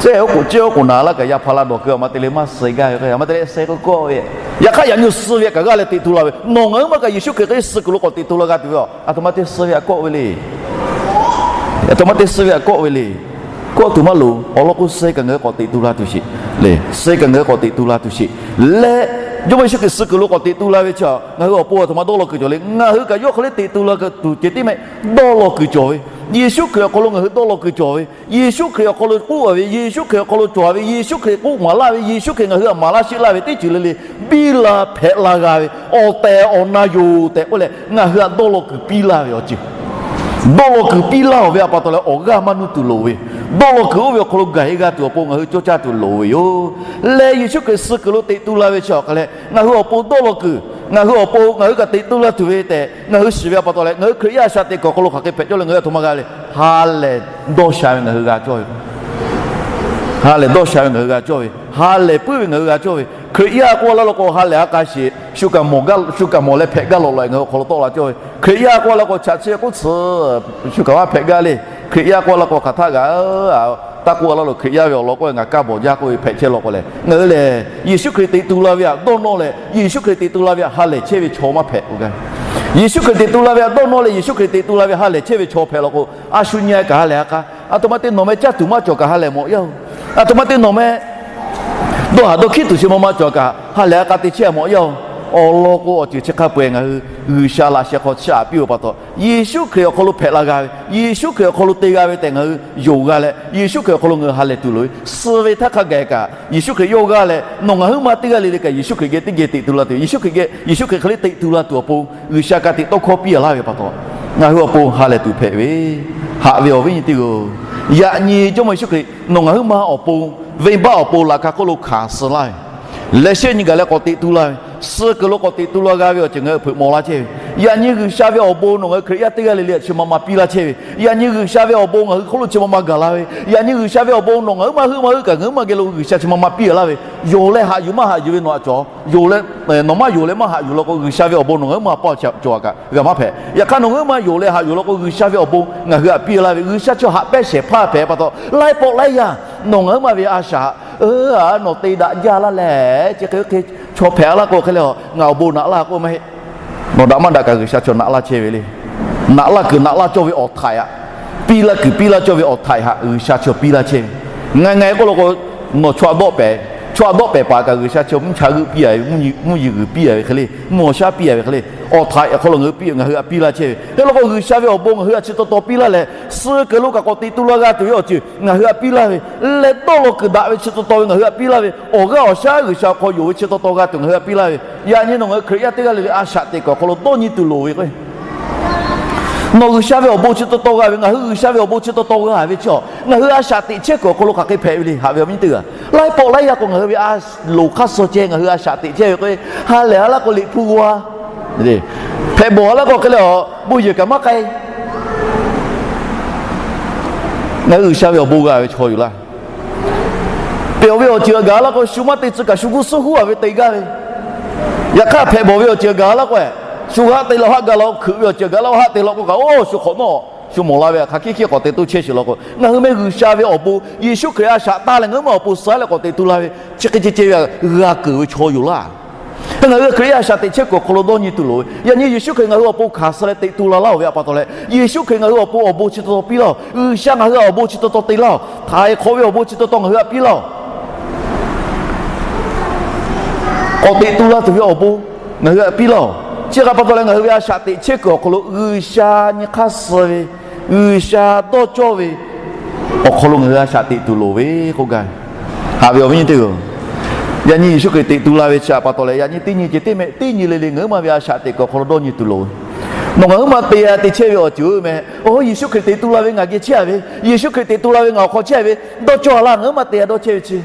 Cehˇ oˉ k'oˍ cehˇ oˉ k'oˍ naˍ laˇ kaꞈ yaˇ hpaˍ la dawˬ keu a ma te le maˇ suh gaˇ ve k'o, a ma te le suh k'oˆ kawˆ ve. Yaꞈ hk'aˇ yaꞈ nyi suh ve kaꞈ g'aˇ leh teꞈ tu la ve, nawˬ ngaˬ huiˉ maˇ kaꞈ Yeˍsuˆ Hkriꞈ hk'e suh kuiˬ lo k'awꞈ teꞈ tu la g'a tuˬ ve, aˬ htoꞈ ma te suh ve htaꞈ kawˆ ve le. Aˬ htoꞈ ma te suh ve htaꞈ kawˆ ve le. Kawˆ tuˬ maˇ loˍ. Awˬ lawn k'o, suh kaꞈ ngaˬ hui k'awꞈ teꞈ tu la tuˬ sheˍ le. Suh kaꞈ ngaˬ hui k'awꞈ teꞈ tu la tuˬ sheˍ leh, Jawˇmawˇ Yeˍsuˆ Hkriꞈ suh kuiˬ lo k'awꞈ teꞈ tu la ve chi, ngaˬ hui awˬ pon aˬ htoꞈ ma dawˇ law kuiˬ cawˬ le. Ngaˬ hui kaꞈ yawˇ hk'e le teꞈ tu la kuiˬ tuˬ ceh tiˉ mehˆ dawˇ law kuiˬ cawˬ ve. Yeˍsuˆ Hkriꞈ awˬ hk'aw lo ngaˬ hui dawˇ law kuiˬ cawˬ ve. Yeˍsuˆ Hkriꞈ awˬ hk'aw lo k'oˆ a ve, Yeˍsuˆ Hkriꞈ awˬ hk'aw lo cawˬ ve, Yeˍsuˆ Hkriꞈ k'oˆ maˍ laˇ ve, Yeˍsuˆ Hkriꞈ ngaˬ hui htaꞈ maˍ laˇ sheˆ laˇ ve teˇ ceuˬ le le, biˇ la hpehꞈ la g'a ve, awˬ tehˬ awˬ na yoˬ tehꞈ k'oˆ leh, ngaˬ hui htaꞈ dawˇ law kuiˬ piˇ laˇ ve awˬ ceuˬ, dawˇ law kuiˬ piˇ laˇ-oˬ ve htaꞈ pa taw leh awˬ g'aˇ maˇ nuˇ tuˬ loˍ ve, dawˇ law kuiˬ oˇ ve awˬ hk'aw lo gaˬ-e g'a tuˬ awˬ pon ngaˬ hui cawˇ caˇ tuˬ loˍ ve yoˬ. Leh Yeˍsuˆ Hkriꞈ suh kuiˬ lo teꞈ tu la ve chi awˬ hk'a leh, ngaˬ hui awˬ pon dawˇ law kuiˬ, ngaˬ hui awˬ pon ngaˬ hui kaꞈ teꞈ tu la tuˬ ve tehꞈ ngaˬ hui shiˍ ve htaꞈ pa taw leh, ngaˬ hui Hkriꞈ yaˇ a shaꞈ teꞈ kuiˬ awˬ hk'aw lo hk'aˬ hk'e hpehꞈ cawˇ leh ngaˬ hui aˬ htoꞈ ma g'a le. Ha lehˬ dawˇ sha ve ngaˬ hui g'a cawˇ ve, ha lehˬ dawˇ sha ve ngaˬ hui g'a cawˇ ve, ha lehˬ puiˉ ve ngaˬ hui g'a cawˇ ve, Hkriꞈ yaˇ k'oˆ laˇ law k'o ha lehˬ a k'a sheˍ, shu kaꞈ mawˬ leh hpehꞈ gaˇ lawꞈ lawꞈ ngaˬ hui awˬ hk'aw lo tawˆ la cawˇ ve. Hkriꞈ yaˇ k'oˆ laˇ k'o chaꞈ chi k'oˆ tcuh, shu kaꞈ maˇ hpehꞈ gaˇ le. Hkriꞈ yaˇ k'oˆ laˇ k'o hk'aˬ htaˆ g'a taˇ k'oˆ laˇ lo, Hkriꞈ yaˇ ve awˬ lawn k'oˆ ngaˬ kaˇ bawˬ jaˇ k'oˆ ve hpehꞈ chehˇ law k'o leh, ngaˬ hui lehˬ Yeˍsuˆ Hkriꞈ teꞈ tu la ve htaꞈ dawˇ nawˇ leh, Yeˍsuˆ Hkriꞈ teꞈ tu la ve htaꞈ ha lehˬ chehˇ ve chaw maˇ hpehꞈ k'o gaˇ. Yeˍsuˆ Hkriꞈ teꞈ tu la ve htaꞈ dawˇ nawˇ leh Yeˍsuˆ Hkriꞈ teꞈ tu la ve ha lehˬ chehˇ ve chaw hpehꞈ law k'o, a shu nyi kaꞈ ha lehˬ a k'a. Aˬ htoꞈ ma te nawˬ meh caˇ tuˬ maˇ cawˬ kaꞈ ha lehˬ mawˬ yaˇ-oˬ. Aˬ htoꞈ ma te nawˬ meh dawˇ haˍ dawˇ hkiˉ tuˬ chi ma ma cawˬ kaꞈ ha lehˬ a k'a te chehˇ mawˬ yaˇ-oˬ. Awˬ lawn k'o awˬ ceuˬ chi hk'a peu-eˬ ngaˬ hui G'uiˬsha laꞈ sheh hk'aw chiˇ aꞈ piˇ-oˬ pa taw, Yeˍsuˆ Hkriꞈ awˬ hk'aw lo hpehꞈ la g'a ve, Yeˍsuˆ Hkriꞈ awˬ hk'aw lo te g'a ve tehꞈ ngaˬ hui yonˍ g'a leh, Yeˍsuˆ Hkriꞈ awˬ hk'aw lo ngaˬ hui ha lehˬ tuˬ loˍ ve, suh ve htaˇ hk'a gaˬ kaꞈ Yeˍsuˆ Hkriꞈ yawˇ g'aˇ leh nawˬ ngaˬ huiˉ ma teˇ g'aˇ le le kaꞈ Yeˍsuˆ Hkriꞈ geh teˇ geh teꞈ tu la tuˬ, Yeˍsuˆ Hkriꞈ geh, Yeˍsuˆ Hkriꞈ hk'e le teꞈ tu la tuˬ awˬ pon G'uiˬsha ka tiꞈ tawˇ hkawˇ piˇ laˇ ve pa taw, ngaˬ hui awˬ pon ha lehˬ tuˬ hpehꞈ ve, haꞈ ve awˬ viˉ nyi teˇ-oˬ. Yaꞈ nyi Jawˇmawˇ Yeˍsuˆ Hkriꞈ nawˬ ngaˬ huiˉ ma awˬ pon, venˇbaˆ awˬ pon laꞈ ka hk'oˆ lo hkanˍ suh laˇ ve, leh shehˆ nyi gaˬ leh k'awꞈ teꞈ tu laˇ ve, suh kuiˬ lo k'awꞈ teꞈ tu la g'a ve awˬ ceuˬ ngaˬ hui hpeuꞈ maw laˇ chehˇ ve. Yaꞈ nyi G'uiˬsha ve awˬ bon nawˬ ngaˬ hui Hkriꞈ yaˇ teˇ g'aˇ le le htaꞈ chi ma ma piˇ laˇ chehˇ ve. Yaꞈ nyi G'uiˬsha ve awˬ bon ngaˬ hui hk'oˆ lo chi ma ma gaˬ la ve. Yaꞈ nyi G'uiˬsha ve awˬ bon nawˬ ngaˬ huiˉ ma huiˉ ma huiˉ kaꞈ ngaˬ huiˉ ma geh lo G'uiˬsha chi ma ma piˇ laˇ ve. Yonˍ leh haꞈ yuˬ maˇ haꞈ yuˬ ve nawˬ htaꞈ cawˬ, yonˍ leh, nawˬ maˇ yonˍ leh maˇ haꞈ yuˬ law k'o, G'uiˬsha ve awˬ bon nawˬ ngaˬ huiˉ ma paw cawˬ kaꞈ g'a maˇ hpehꞈ. Yaꞈ hk'aˇ nawˬ ngaˬ huiˉ ma yonˍ leh haꞈ yuˬ law k'o, G'uiˬsha ve awˬ bon ngaˬ hui htaꞈ piˇ laˇ ve, G'uiˬsha chaw haꞈ pehnˇ shehˍ hpaˇ hpehꞈ pa taw, laiˉ pawˆ laiˉ yaˇ nawˬ ngaˬ huiˉ ma ve a shaꞈ, nawˬ te daꞈ jaˇ laˇ leh, chi hk'e hk'e chaw hpehꞈ laˇ k'o hk'e le, ngaˬ awˬ bon naꞈ laˇ k'oˆ maˇ heˆ. Nawˬ daꞈ maˇ daꞈ kaꞈ G'uiˬsha chaw naꞈ laˇ chehˇ ve le. Naꞈ laˇ kuiˬ naꞈ laˇ cawˇ ve awˬ htaiꞈ htaꞈ, piˇ laˇ kuiˬ piˇ laˇ cawˇ ve awˬ htaiꞈ htaꞈ G'uiˬsha chaw piˇ laˇ chehˇ ve. Ngaˬ ngaˬ k'oˆ law k'o, nawˬ chaw htaꞈ dawˆ pehˍ, chaw htaꞈ dawˆ pehˍ paˍ kaꞈ G'uiˬsha chaw mvuhˇ cha g'euˆ piˇ a ve, mvuhˇ yeˬ g'uiˬ piˇ a ve hk'e le, mvuhˇ awˬ shaˉ piˇ a ve hk'e le, awˬ htaiꞈ awˬ hk'aw lo ngaˬ hui piˇ, ngaˬ hui htaꞈ piˇ laˇ chehˇ ve. Hk'e law k'o G'uiˬsha ve awˬ bon ngaˬ hui htaꞈ chi taw taw piˇ laˇ leh, suh kuiˬ lo kaꞈ k'awꞈ teꞈ tu la g'a tuˬ ve awˬ ceuˬ ngaˬ hui htaꞈ piˇ laˇ ve, leh dawˇ law kuiˬ daꞈ ve chi taw taw ve ngaˬ hui htaꞈ piˇ laˇ ve, awˬ g'aˇ awˬ shaˉ G'uiˬsha awˬ hk'aw yonˍ ve chi taw taw g'a tuˬ ngaˬ hui htaꞈ piˇ laˇ ve. Yaꞈ nyi nawˬ ngaˬ hui Hkriꞈ yaˇ teˇ g'aˇ le le a shaꞈ teꞈ kuiˬ awˬ hk'aw lo dawˇ nyi tuˬ loˍ ve k'o, nawˬ G'uiˬsha ve awˬ bon chi taw taw g'a ve, ngaˬ hui G'uiˬsha ve awˬ bon chi taw taw g'a ve chi, ngaˬ hui a shaꞈ teꞈ chehˇ kuiˬ awˬ hk'aw lo hk'aˬ hk'e hpehꞈ ve le. Haꞈ ve awˬ viˉ nyi teˇ g'aˇ, laiˉ pawˆ laiˉ yaˇ k'o ngaˬ hui ve a loˍ hk'aˇ suh ceh ngaˬ hui a shaꞈ teꞈ chehˇ ve k'o, ha lehˬ a laˇ k'o liꞈ hpu g'a, hpehꞈ bawˬ a laˇ k'o hk'e le, bon yehˬ kaꞈ maˇ k'ai. Ngaˬ hui G'uiˬsha ve awˬ bon g'a ve chaw yoˬ laˇ. Pehˬ ve awˬ ceuˬ gaˬ laˇ k'o, shu maˇ te tcuh kaꞈ shu g'uˇ suhˉ huˉ a ve te gaˇ ve. Yaꞈ hk'aˇ hpehꞈ bawˬ ve awˬ ceuˬ gaˬ laˇ k'o, shu haˆ te law haˆ gaˬ law, hkeuꞈ ve awˬ ceuˬ gaˬ laˇ haˆ te law k'o kaꞈ, oˇ shu hk'awꞈ nawˉ shu mawˬ la ve hk'aˬ hkiˆ hkiˆ k'awꞈ te toˇ chehˇ sheˍ law k'o, ngaˬ hui meh G'uiˬsha ve awˬ bon Yeˍsuˆ Hkriꞈ a shaꞈ taˇ leh ngaˬ hui maˇ awˬ pon suh leh k'awꞈ teꞈ tu la ve, chi hk'e ceh ceh ve g'a keunˍ ve chaw yoˬ laˇ. Ngaˬ hui Hkriꞈ yaˇ a shaꞈ teꞈ chehˇ kuiˬ awˬ hk'aw lo dawˇ nyi tuˬ loˍ ve, yaꞈ nyi Yeˍsuˆ Hkriꞈ ngaˬ hui awˬ pon hkanˍ suh leh teꞈ tu la laˇ-oˬ ve htaꞈ pa taw leh, Yeˍsuˆ Hkriꞈ ngaˬ hui awˬ pon awˬ bon chi taw taw piˇ laˇ-oˬ. G'uiˬsha ngaˬ hui awˬ bon chi taw taw te laˇ-oˬ. Htaiˍ hk'awꞈ ve awˬ bon chi taw taw ngaˬ hui htaꞈ piˇ laˇ-oˬ. K'awꞈ teꞈ tu la tuˬ ve awˬ bon ngaˬ hui htaꞈ piˇ laˇ-oˬ. Chi hk'e pa taw leh ngaˬ hui ve a shaꞈ teꞈ chehˇ kuiˬ awˬ hk'aw lo G'uiˬsha nyi hk'aˇ suh ve, G'uiˬsha dawˇ cawˇ ve awˬ hk'aw lo ngaˬ hui a shaꞈ teꞈ tuˬ loˍ ve k'oˆ gaˇ ve. Haꞈ ve awˬ viˉ nyi teˇ g'aˇ, Yaꞈ nyi Yeˍsuˆ Hkriꞈ teꞈ tu la ve chi htaꞈ pa taw leh, yaꞈ nyi teˇ nyi ceh teˇ mehˆ teˇ nyi le le ngaˬ huiˉ ma ve a shaꞈ teꞈ kuiˬ awˬ hk'aw lo dawˇ nyi tuˬ loˍ ve. Nawˬ ngaˬ huiˉ ma te a te chehˇ ve awˬ ceuˬ oˇ ve meh, oˇ Yeˍsuˆ Hkriꞈ teꞈ tu la ve ngaˬ geh chehˇ a ve, Yeˍsuˆ Hkriꞈ teꞈ tu la ve ngaˬ awˬ hk'aw chehˇ ve, dawˇ cawˇ a laˇ. Ngaˬ huiˉ ma te a dawˇ chehˇ ve chi,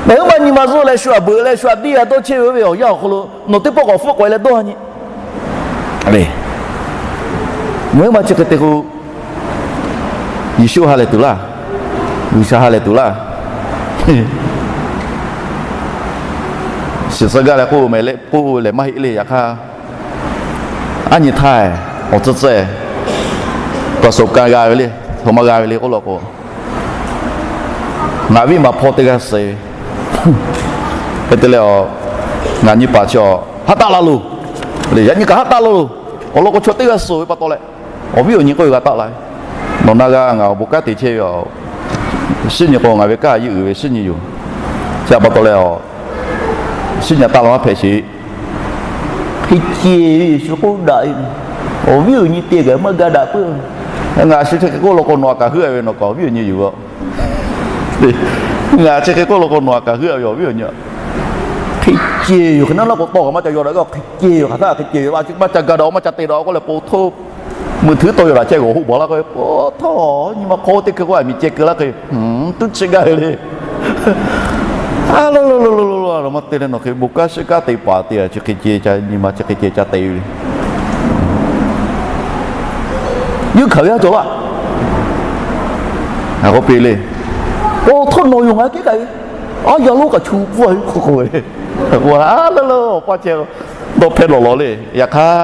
ngaˬ huiˉ ma nyi ma zuhˆ leh shu aꞈ beuꞈ leh shu aꞈ diˇ a dawˇ chehˇ ve oˇ ve awˬ yanˇ awˬ hk'aw lo nawˬ teˇ pawˆ k'awꞈ hpfuhˆ k'awꞈ e leh dawˇ nyi le. Ngaˬ huiˉ ma chi hk'e te k'o, Yeˍsuˆ ha lehˬ tuˬ laˇ, G'uiˬsha ha lehˬ tuˬ laˇ. Shiˍ tcuh gaˇ leh k'oˆ meh leh k'oˆ lehˬ maˇ heˆ le. Yaꞈ hk'aˇ, aˉ nyi htaˇ awˬ tcuhˇ tcuhˇ ประสบการณ์ g'a ve le, htoꞈ ma g'a ve le k'oˆ law k'o, ngaˬ viˉ maˬ hpawˇ teˇ g'aˇ suh ve hk'e te leh, ngaˬ nyi paˍ chi haˉ taˆ la loˬ le. Yaꞈ nyi kaꞈ haˉ taˆ la loˬ. Awˬ lawn k'o chaw teˇ g'aˇ suh ve pa taw leh, awˬ viˉ awˬ nyi k'oˆ ve g'a taˆ la ve. Nawˬ na g'a ngaˬ awˬ bon kanˉ te chehˇ ve a, shiˉ nyi k'o ngaˬ ve kanˉ yeˇ uiˍ ve shiˉ nyi yoˬ. Chi htaꞈ pa taw leh, shiˉ nyi taˆ la maˇ hpehꞈ sheˍ. Hk'e ceh ve Yeˍsuˆ k'oˆ daꞈ ve, awˬ viˉ awˬ nyi te kaꞈ maˇ ga daꞈ puiˉ. Ngaˬ chi hk'e k'oˆ law k'o nawˬ aꞈ kaꞈ heuˆ ve nawˬ kaꞈ awˬ viˉ awˬ nyi yoˬ. Ngaˬ chi hk'e k'oˆ law k'o nawˬ aꞈ kaꞈ heuˆ ve awˬ viˉ awˬ nyi. Hk'e ceh yoˬ. Hk'e naˉ laˇ k'o tawˇ kaꞈ maˇ ca yaw daꞈ, hk'e ceh yoˬ. Hk'aˬ htaˇ hk'e ceh yoˬ, maˇ ca ga daꞈ, maˇ ca te daꞈ k'oˆ leh po htoˇ, mui htuˉ tawˇ yaw daꞈ chehˇ g'awˬ hoˆ baˬ laˇ k'o, po htoˇ nyi ma hk'aw teˇ hkui k'oˆ a miˬ ceh keu laˇ hk'e, tuˉ chi gaˇ ve le. A lo lo lo lo lo, a lo maˇ te leh nawˬ hk'e bon kanˉ shiˉ kanˉ te paˍ te a chi hk'e ceh ca nyi ma chi hk'e ceh ca te ve le. Yeˇ hkanˍ ve a cawˬ laˇ. Ngaˬ k'oˆ piˇ le, po htoˇ nawˬ yoˬ ngaˬ kehˉ kaꞈ ve, a yaˇ lonˉ kaꞈ chu pfuhˇ ve k'oˆ k'o ve, a lo lo awˬ pa ceh dawˇ hpehˇ lawˬ lawˬ le. Yaꞈ hk'aˇ,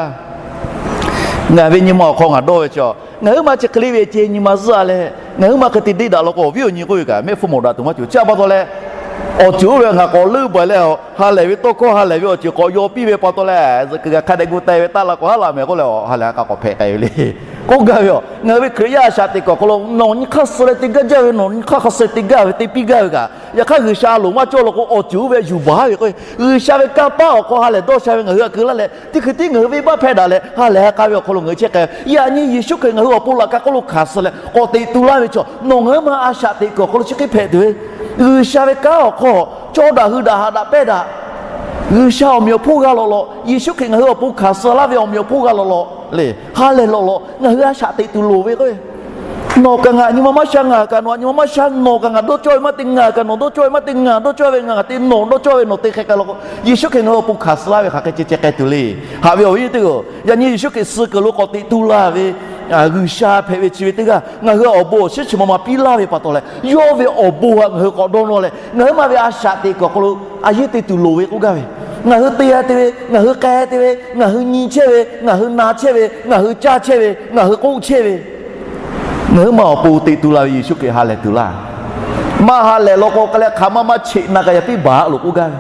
ngaˬ ve nyi ma awˬ hk'aw ngaˬ dawˇ ve chi, ngaˬ huiˉ ma chi hk'e le ve ceh nyi ma zuhˆ a leh, ngaˬ huiˉ ma hk'e te deˇ daꞈ law k'o awˬ viˉ awˬ nyi k'oˆ ve kaꞈ mehˆ hpfuhˇ mawˬ daꞈ tuˬ maˇ cawˬ. Chi htaꞈ pa taw leh, awˬ ceuˬ oˇ ve ngaˬ k'awꞈ leuˆ baˬ leh, ha lehˬ ve tawˇ hkawˇ ha lehˬ ve awˬ ceuˬ k'awꞈ yaw piˇ ve pa taw leh, zuhꞈ kuiˬ g'a hk'a dehꞈ gu teh ve taˆ la k'o haˉ la mehˍ k'oˆ leh, ha lehˬ a k'a k'awꞈ hpehꞈ k'ai ve le. K'oˆ gaˇ ve a, ngaˬ hui ve Hkriꞈ yaˇ a shaꞈ teꞈ kuiˬ awˬ hk'aw lo nawˬ nyi hk'aˇ suh leh te gaˇ jaˇ ve, nawˬ nyi hk'aˇ hk'a suh te gaˇ ve te piˇ gaˇ ve kaꞈ, yaꞈ hk'aˇ G'uiˬsha a loˍ maˇ cawˇ law k'o awˬ ceuˬ oˇ ve yuˬ baˬ ve k'o, G'uiˬsha ve kanˇ paˆ awˬ hk'aw ha lehˬ dawˇ sha ve ngaˬ hui a keu laˇ leh, teˇ hkui tiˉ ngaˬ hui venˇbaˆ hpehˇ daꞈ leh ha lehˬ ha k'a ve awˬ hk'aw lo ngaˬ hui chehˇ k'ai. Yaꞈ nyi Yeˍsuˆ Hkriꞈ ngaˬ hui awˬ pon laꞈ ka hk'oˆ lo hkanˍ suh leh k'awꞈ teꞈ tu laˇ ve chaw, nawˬ ngaˬ huiˉ ma a shaꞈ teꞈ kuiˬ awˬ hk'aw lo chi hk'e hpehꞈ tuˬ ve, G'uiˬsha ve kanˉ awˬ hk'aw cawˇ daꞈ hui daꞈ haꞈ daꞈ pehnˇ daꞈ, G'uiˬsha awˬ meꞈ awˬ hponˇ g'a lawꞈ lawꞈ, Yeˍsuˆ Hkriꞈ ngaˬ hui awˬ pon hkanˍ suh laˇ ve awˬ meꞈ awˬ hponˇ g'a lawꞈ lawꞈ le, ha lehˬ lawꞈ lawꞈ ngaˬ hui a shaꞈ teꞈ tuˬ loˍ ve k'o, nawˬ kaꞈ ngaˬ nyi ma maˇ sha, ngaˬ kaꞈ nawˬ nyi ma maˇ sha, nawˬ kaꞈ ngaˬ dawˇ cawˇ ve maˇ te, ngaˬ kaꞈ nawˬ dawˇ cawˇ ve maˇ te, ngaˬ dawˇ cawˇ ve ngaˬ te, nawˬ dawˇ cawˇ ve nawˬ te hk'e k'ai law k'o, Yeˍsuˆ Hkriꞈ ngaˬ hui awˬ pon hkanˍ suh laˇ ve hk'aˬ hk'e ceh ceh k'ai tuˬ le. Haꞈ ve awˬ viˉ teˇ g'aˇ, yaꞈ nyi Yeˍsuˆ Hkriꞈ suh kuiˬ lo k'awꞈ teꞈ tu la ve G'uiˬsha hpehꞈ ve chi ve teˇ g'aˇ ngaˬ hui awˬ bon awˬ shiˉ chi ma ma piˇ laˇ ve pa taw leh, yawˇ ve awˬ bon htaꞈ ngaˬ hui k'awꞈ dawˇ nawˇ leh, ngaˬ huiˉ ma ve a shaꞈ teꞈ kuiˬ awˬ hk'aw lo a yeˇ te tuˬ loˍ ve k'oˆ gaˇ ve, ngaˬ hui te a te ve, ngaˬ hui k'ai te ve, ngaˬ hui nyi chehˇ ve, ngaˬ hui na chehˇ ve, ngaˬ hui caˇ chehˇ ve, ngaˬ hui k'oˆ chehˇ ve, ngaˬ huiˉ ma awˬ pon teꞈ tu la ve Yeˍsuˆ Hkriꞈ ha lehˬ tuˬ laˇ. Maˇ ha lehˬ law k'o k'ai leh hk'aˬ ma maˇ cheꞈ na kaꞈ yaꞈ piˇ baˬ haˉ loꞈ k'oˆ gaˇ ve,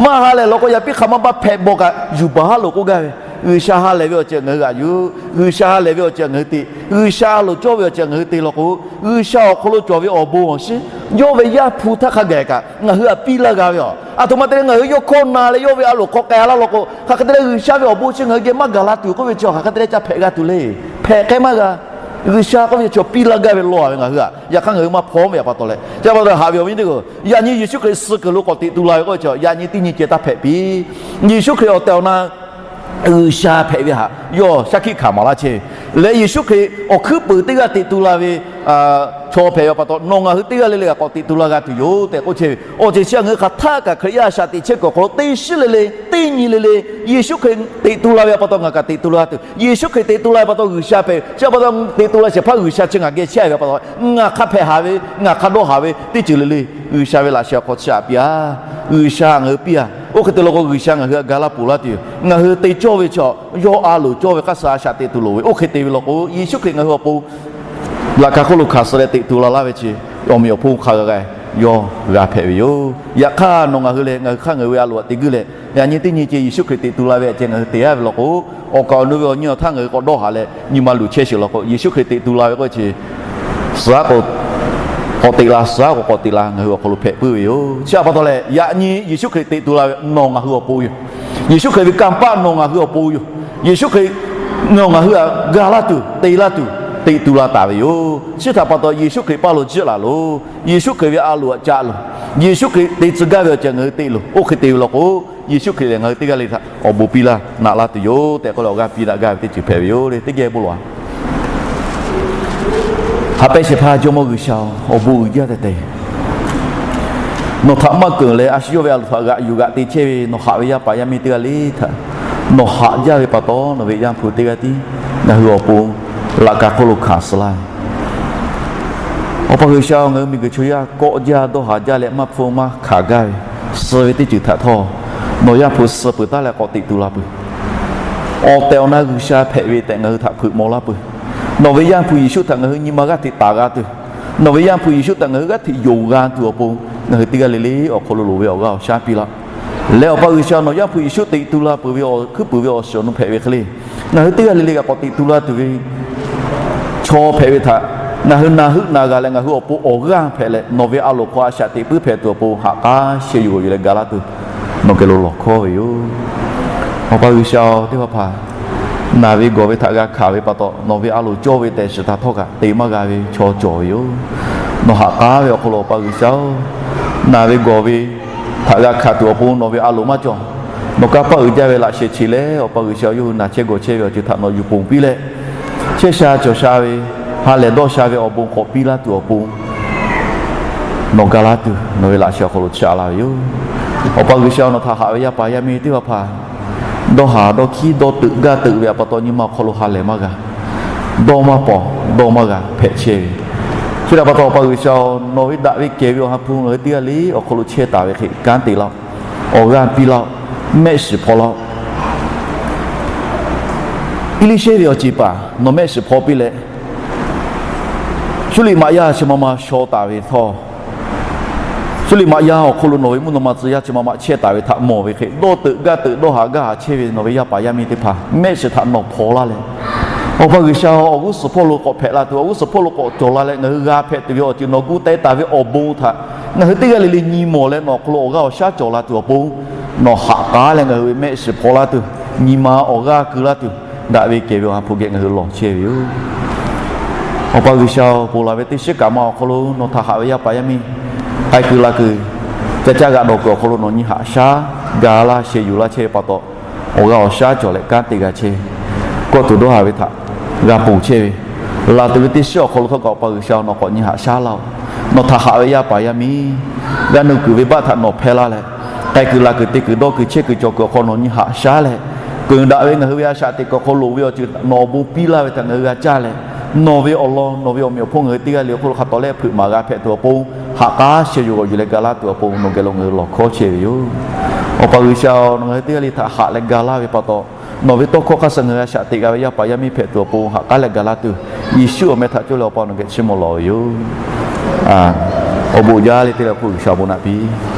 maˇ ha lehˬ law k'o yaꞈ piˇ hk'aˬ ma maˇ hpehꞈ bawˬ kaꞈ yuˬ baˬ haˉ loꞈ k'oˆ gaˇ ve, G'uiˬsha ha lehˬ ve awˬ ceuˬ ngaˬ hui g'aꞈ yuˬ, G'uiˬsha ha lehˬ ve awˬ ceuˬ ngaˬ hui te, G'uiˬsha a loˍ cawˇ ve awˬ ceuˬ ngaˬ hui te law k'o, G'uiˬsha awˬ hk'aw lo cawˬ ve awˬ bon awˬ shiˉ yawˇ ve Yaˇ hpu htaˇ hk'a gaˬ kaꞈ ngaˬ hui htaꞈ piˇ laˇ g'a ve yoˬ. Aˬ htoꞈ ma te leh ngaˬ hui yawˇ hkawˇ na leh yawˇ ve a loˍ hk'aw k'ai laˇ law k'o, hk'aˬ hk'e te leh G'uiˬsha ve awˬ bon chi ngaˬ hui geh maˇ gaˬ la tuˬ k'oˆ ve chi hk'aˬ hk'e te leh ca hpehꞈ g'a tuˬ le. Hpehꞈ k'ai maˇ g'a. G'uiˬsha k'oˆ ve chi piˇ laˇ gaˇ ve law ve ngaˬ hui a, yaꞈ hk'aˇ ngaˬ hui maˇ hpawˇ ve pa taw leh, chi pa taw haꞈ ve awˬ viˉ teˇ g'aˇ, yaꞈ nyi Yeˍsuˆ Hkriꞈ suh kuiˬ lo k'awꞈ teꞈ tu la ve k'oˆ ve chi yaꞈ nyi teˇ nyi ceh taˇ hpehꞈ piˇ. Yeˍsuˆ Hkriꞈ awˬ tehˬ awˬ na G'uiˬsha hpehꞈ ve htaꞈ yawˇ shaˉ hkiˆ hkanˍ maˍ laˇ chehˇ ve leh, Yeˍsuˆ Hkriꞈ awˬ hkuiˉ puiˍ teˇ g'aˇ teꞈ tu la ve chaw hpehꞈ ve pa taw, nawˬ ngaˬ hui teˇ g'aˇ le le kaꞈ k'awꞈ teꞈ tu la g'a tuˬ yoˬ tehꞈ k'oˆ chehˇ ve. Awˬ ceuˬ chi ngaˬ hui hk'aˬ htaˆ kaꞈ Hkriꞈ yaˇ a shaꞈ teꞈ chehˇ kuiˬ awˬ hk'aw lo teˇ shiˉ le le, teˇ nyi le le, Yeˍsuˆ Hkriꞈ teꞈ tu la ve pa taw ngaˬ kaꞈ teꞈ tu la g'a tuˬ, Yeˍsuˆ Hkriꞈ teꞈ tu la ve pa taw G'uiˬsha hpehꞈ ve chi pa taw, teꞈ tu la shehˍ hpaˇ G'uiˬsha chi ngaˬ geh chehˇ ve pa taw, ngaˬ hk'a hpehꞈ haˍ ve, ngaˬ hk'a dawˇ haˍ ve teˇ ceuˬ le le, G'uiˬsha ve laꞈ sheh awˬ hk'aw chi aꞈ piˇ a. G'uiˬsha ngaˬ hui piˇ a. Oˇ hk'e te law k'o G'uiˬsha ngaˬ hui htaꞈ ga laˇ ponˬ laˇ tuˬ yoˬ. Ngaˬ hui te cawˇ ve chi yawˇ a loˍ cawˇ ve hk'aˇ suh a shaꞈ teꞈ tuˬ loˍ ve. Oˇ hk'e te ve law k'o Yeˍsuˆ Hkriꞈ ngaˬ hui awˬ pon laꞈ ka hk'oˆ lo hkanˍ suh leh teꞈ tu la laˇ ve chi, awˬ meꞈ awˬ hponˇ hk'a g'a g'a yawˇ g'a hpehꞈ ve yoˬ. Yaꞈ hk'aˇ nawˬ ngaˬ hui lehˬ, ngaˬ hui hk'aˇ ngaˬ hui ve a loˍ htaꞈ te guiˇ leh, yaꞈ nyi teˇ nyi ceh Yeˍsuˆ Hkriꞈ teꞈ tu la ve htaꞈ ceh ngaˬ hui te a ve law k'o, awˬ kaˍ awˬ nu ve awˬ nyi awˬ htaˇ ngaˬ hui k'awꞈ dawˇ haˍ leh nyi ma luˬ chehˇ sheˍ law k'o, Yeˍsuˆ Hkriꞈ teꞈ tu la ve k'oˆ ve chi suh aˉ k'o k'awꞈ teꞈ la, suh aˉ k'o k'awꞈ teꞈ la ngaˬ hui awˬ hk'aw lo hpehꞈ puiˉ ve yoˬ. Chi htaꞈ pa taw leh, yaꞈ nyi Yeˍsuˆ Hkriꞈ teꞈ tu la ve nawˬ ngaˬ hui awˬ pon yoˬ. Yeˍsuˆ Hkriꞈ ve kanˇ paˆ nawˬ ngaˬ hui awˬ pon yoˬ. Yeˍsuˆ Hkriꞈ nawˬ ngaˬ hui htaꞈ ga laˇ tuˬ, te laˇ tuˬ, teꞈ tu la taˍ ve yoˬ. Chi htaꞈ pa taw, Yeˍsuˆ Hkriꞈ paˇ lo jiˆ laˬ loˬ. Yeˍsuˆ Hkriꞈ ve a loˍ aꞈ caˆ loˬ. Yeˍsuˆ Hkriꞈ te tcuh gaˇ ve awˬ ceuˬ ngaˬ hui teꞈ loˬ. Oˇ hk'e te ve law k'o, Yeˍsuˆ Hkriꞈ lehˬ ngaˬ hui teˇ g'aˇ le htaꞈ awˬ bon piˇ laˇ naꞈ laˇ tuˬ yoˬ tehꞈ k'oˆ leh awˬ g'aˇ piˇ daꞈ gaˇ ve teˇ ceuˬ hpehꞈ ve yoˬ le. Teˇ geh bon lawˬ-a. Haꞈ pehnˇ shehˍ hpaˇ Jawˇmawˇ G'uiˬsha-oˬ, awˬ bon uiˍ jaˇ tehꞈ tehꞈ nawˬ htaꞈ maˇ keunˍ leh a shu yawˇ ve a loˍ htaꞈ g'aꞈ yuˬ g'aꞈ te chehˇ ve nawˬ haꞈ ve yaˇ paˍ yaˇ miˇ teˇ g'aˇ le htaꞈ nawˬ haꞈ jaˇ ve pa taw, nawˬ ve Yaˇ hpu teˇ g'aˇ tiˉ ngaˬ hui awˬ pon laꞈ ka hk'oˆ lo hkanˍ suh laˇ ve Awˬ pa G'uiˬsha-oˬ, ngaˬ hui miˬguiˬ chaw yaˇ kawˆ jaˇ dawˇ haˍ jaˇ leh maˇ hpfuhˇ maˇ hkanˍ gaˇ ve suh ve teˇ ceuˬ htaꞈ htawˇ, nawˬ Yaˇ hpu suh peuˬ taˉ leh k'awꞈ teꞈ tu la peuˬ. Awˬ tehˬ awˬ na G'uiˬsha hpehꞈ ve tehꞈ ngaˬ hui htaꞈ hpeuꞈ maw laˇ peuˬ. Nawˬ ve Yaˇ hpu Yeˍsuˆ htaꞈ ngaˬ hui nyi ma g'aˇ hteꞈ taˍ g'a tuˬ, nawˬ ve Yaˇ hpu Yeˍsuˆ htaꞈ ngaˬ hui g'aˇ hteꞈ yonˍ g'a tuˬ awˬ pon, ngaˬ hui teˇ g'aˇ le le awˬ hk'aw lo loˍ ve awˬ g'aˇ awˬ shaˉ piˇ laˇ. Leh Awˬ pa G'uiˬsha, nawˬ Yaˇ hpu Yeˍsuˆ teꞈ tu la peuˬ ve awˬ hkuiˉ puiˍ ve awˬ shiˍ awˬ nu hpehꞈ ve hk'e le, ngaˬ hui teˇ g'aˇ le le kaꞈ k'awꞈ teꞈ tu la tuˬ ve chaw hpehꞈ ve htaꞈ ngaˬ hui na heuˆ na g'a leh, ngaˬ hui awˬ pon awˬ g'aˇ hpehꞈ leh, nawˬ ve a loˍ hk'aw a shaꞈ teꞈ puiˉ hpehꞈ tuˬ awˬ pon ha k'aˉ sheh yuˬ g'awˬ yuˬ leh ga laˇ tuˬ, nawˬ geh lo lawˬ hkawˇ ve yoˬ. Awˬ pa G'uiˬsha-oˬ, teˇ hpaˍ hpaˍ naˬ ve gawˬ ve htaꞈ g'a hkanˍ ve pa taw, nawˬ ve a loˍ cawˇ ve tehꞈ shiˍ htaꞈ htawˇ kaꞈ te maˇ g'a ve chaw cawˬ ve yoˬ. Nawˬ ha k'aˉ ve awˬ hk'aw lo Awˬ pa G'uiˬsha-oˬ, naˬ ve gawˬ ve htaꞈ g'a hkanˍ tuˬ awˬ pon nawˬ ve a loˍ maˇ cawˬ. Nawˬ kanˇ paˆ uiˍ jaˇ ve laꞈ sheh chi leh Awˬ pa G'uiˬsha, yawˇ hui naˬ chehˇ gawˬ chehˇ ve awˬ ceuˬ htaꞈ nawˬ yuˬ ponˬ piˇ leh, chehˇ sha cawˬ sha ve, ha lehˬ dawˇ sha ve awˬ bon k'awꞈ piˇ laˇ tuˬ awˬ pon nawˬ ga laˇ tuˬ, nawˬ ve laꞈ sheh awˬ hk'aw lo chaꞈ la ve yoˬ. Awˬ pa G'uiˬsha, nawˬ htaꞈ haꞈ ve yaˇ paˍ yaˇ miˇ teˇ hpaˍ hpaˍ dawˇ haˍ dawˇ hkiˉ dawˇ teuꞈ gaˇ teuꞈ ve pa taw, nyi ma awˬ hk'aw lo ha lehˬ maˇ g'a, dawˇ maˇ pawˍ, dawˇ maˇ g'a hpehꞈ chehˇ ve. Chi htaꞈ pa taw, Awˬ pa G'uiˬsha-oˬ, nawˬ ve daꞈ ve kehˬ ve awˬ ha hpu ngaˬ hui teˇ g'aˇ le awˬ hk'aw lo chehˇ taˍ ve hk'e kanˉ te laˇ-oˆ. Awˬ g'aˇ piˇ laˇ-oˆ. Mehˆ shiˍ hpaw laˇ-oˆ. Eˇliˇshehˇ ve awˬ ceˬ paˍ nawˬ mehˆ shiˍ hpaw piˇ leh, Suˇliꞈmaꞈ yaˇ chi ma ma shaw taˍ ve htawˇ, Suˇliꞈmaꞈ yaˇ awˬ hk'aw lo nawˬ ve mvuhˇ naw ma tcuh yaˇ chi ma ma chehˇ taˍ ve htaꞈ mawˬ ve hk'e, dawˇ teuꞈ gaˇ teuꞈ dawˇ haˍ gaˇ haˍ chehˇ ve nawˬ ve yaˇ paˍ yaˇ miˇ teˇ hpaˍ mehˆ shiˍ htaꞈ nawˬ hpaw laˇ leh, Awˬ pa G'uiˬsha, awˬ g'uˇ suhˍ hpawˇ lo k'awꞈ hpehꞈ la tuˬ, awˬ g'uˇ suhˍ hpawˇ lo k'awꞈ cawˬ la leh, ngaˬ hui g'a hpehꞈ tuˬ ve awˬ ceuˬ nawˬ gu teh taˍ ve awˬ bon htaꞈ ngaˬ hui teˇ g'aˇ le le nyi mawˬ leh, nawˬ awˬ hk'aw lo awˬ g'aˇ awˬ shaˉ cawˬ la tuˬ awˬ pon, nawˬ ha k'aˉ leh ngaˬ hui ve mehˆ shiˍ hpaw laˇ tuˬ, nyi ma awˬ g'aˇ keu laˇ tuˬ, daꞈ ve kehˬ ve awˬ ha hpu geh ngaˬ hui lawˬ chehˇ ve yoˬ. Awˬ pa G'uiˬsha-oˬ, ponˬ laˬ ve teˇ shiˉ kaꞈ ma awˬ hk'aw lo nawˬ htaꞈ haꞈ ve yaˇ paˍ yaˇ miˇ k'ai keu la kuiˬ, ca caˇ g'aꞈ dawˬ kuiˬ awˬ hk'aw lo nawˬ nyi haꞈ shaˉ ga laˇ sheh yuˬ laˇ chehˇ ve pa taw, awˬ g'aˇ awˬ shaˉ cawˬ leh kanˉ te g'a chehˇ, kawˆ tuˬ dawˇ haˍ ve htaꞈ g'a ponˬ chehˇ ve, laˬ tuˬ ve teˇ shiˉ awˬ hk'aw lo htawˇ kaꞈ Awˬ pa G'uiˬsha nawˬ k'awꞈ nyi haꞈ shaˉ laˇ-oˆ. Nawˬ htaꞈ haꞈ ve yaˇ paˍ yaˇ miˇ g'a nuˇ kuiˬ ve baˆ htaꞈ nawˬ hpehˇ laˇ leh, k'ai kuiˬ la kuiˬ te kuiˬ dawˇ kuiˬ chehˇ kuiˬ cawˬ kuiˬ awˬ hk'aw nawˬ nyi haꞈ shaˉ leh, kuiˬ daꞈ ve ngaˬ hui ve a shaꞈ teꞈ kuiˬ awˬ hk'aw loˍ ve awˬ ceuˬ nawˬ awˬ bon piˇ laˇ ve htaꞈ ngaˬ hui g'a caˇ leh, nawˬ ve awˬ lawn nawˬ ve awˬ meꞈ awˬ hponˇ ngaˬ hui teˇ g'aˇ le awˬ hk'aw lo hk'a tawˍ leh hpeuꞈ maˍ g'a hpehꞈ tuˬ awˬ pon, ha k'aˉ sheh yuˬ g'awˬ yuˬ leh ga laˇ tuˬ awˬ pon nawˬ geh lo ngaˬ hui lawˬ hkawˇ chehˇ ve yoˬ. Awˬ pa G'uiˬsha-oˬ, nawˬ ngaˬ hui teˇ g'aˇ le htaꞈ haꞈ leh ga laˇ ve pa taw, nawˬ ve tawˇ hkawˇ hk'a suh ngaˬ hui a shaꞈ teꞈ g'a ve yaˇ paˍ yaˇ miˇ hpehꞈ tuˬ awˬ pon ha k'aˉ leh ga laˇ tuˬ, Yeˍsuˆ awˬ meh htaꞈ cawˇ leh Awˬ pa nawˬ geh chiˇ mvuh lawˬ ve yoˬ. Awˬ bon jaˇ le teˇ g'aˇ hk'oˆ G'uiˬsha awˬ bon naꞈ piˇ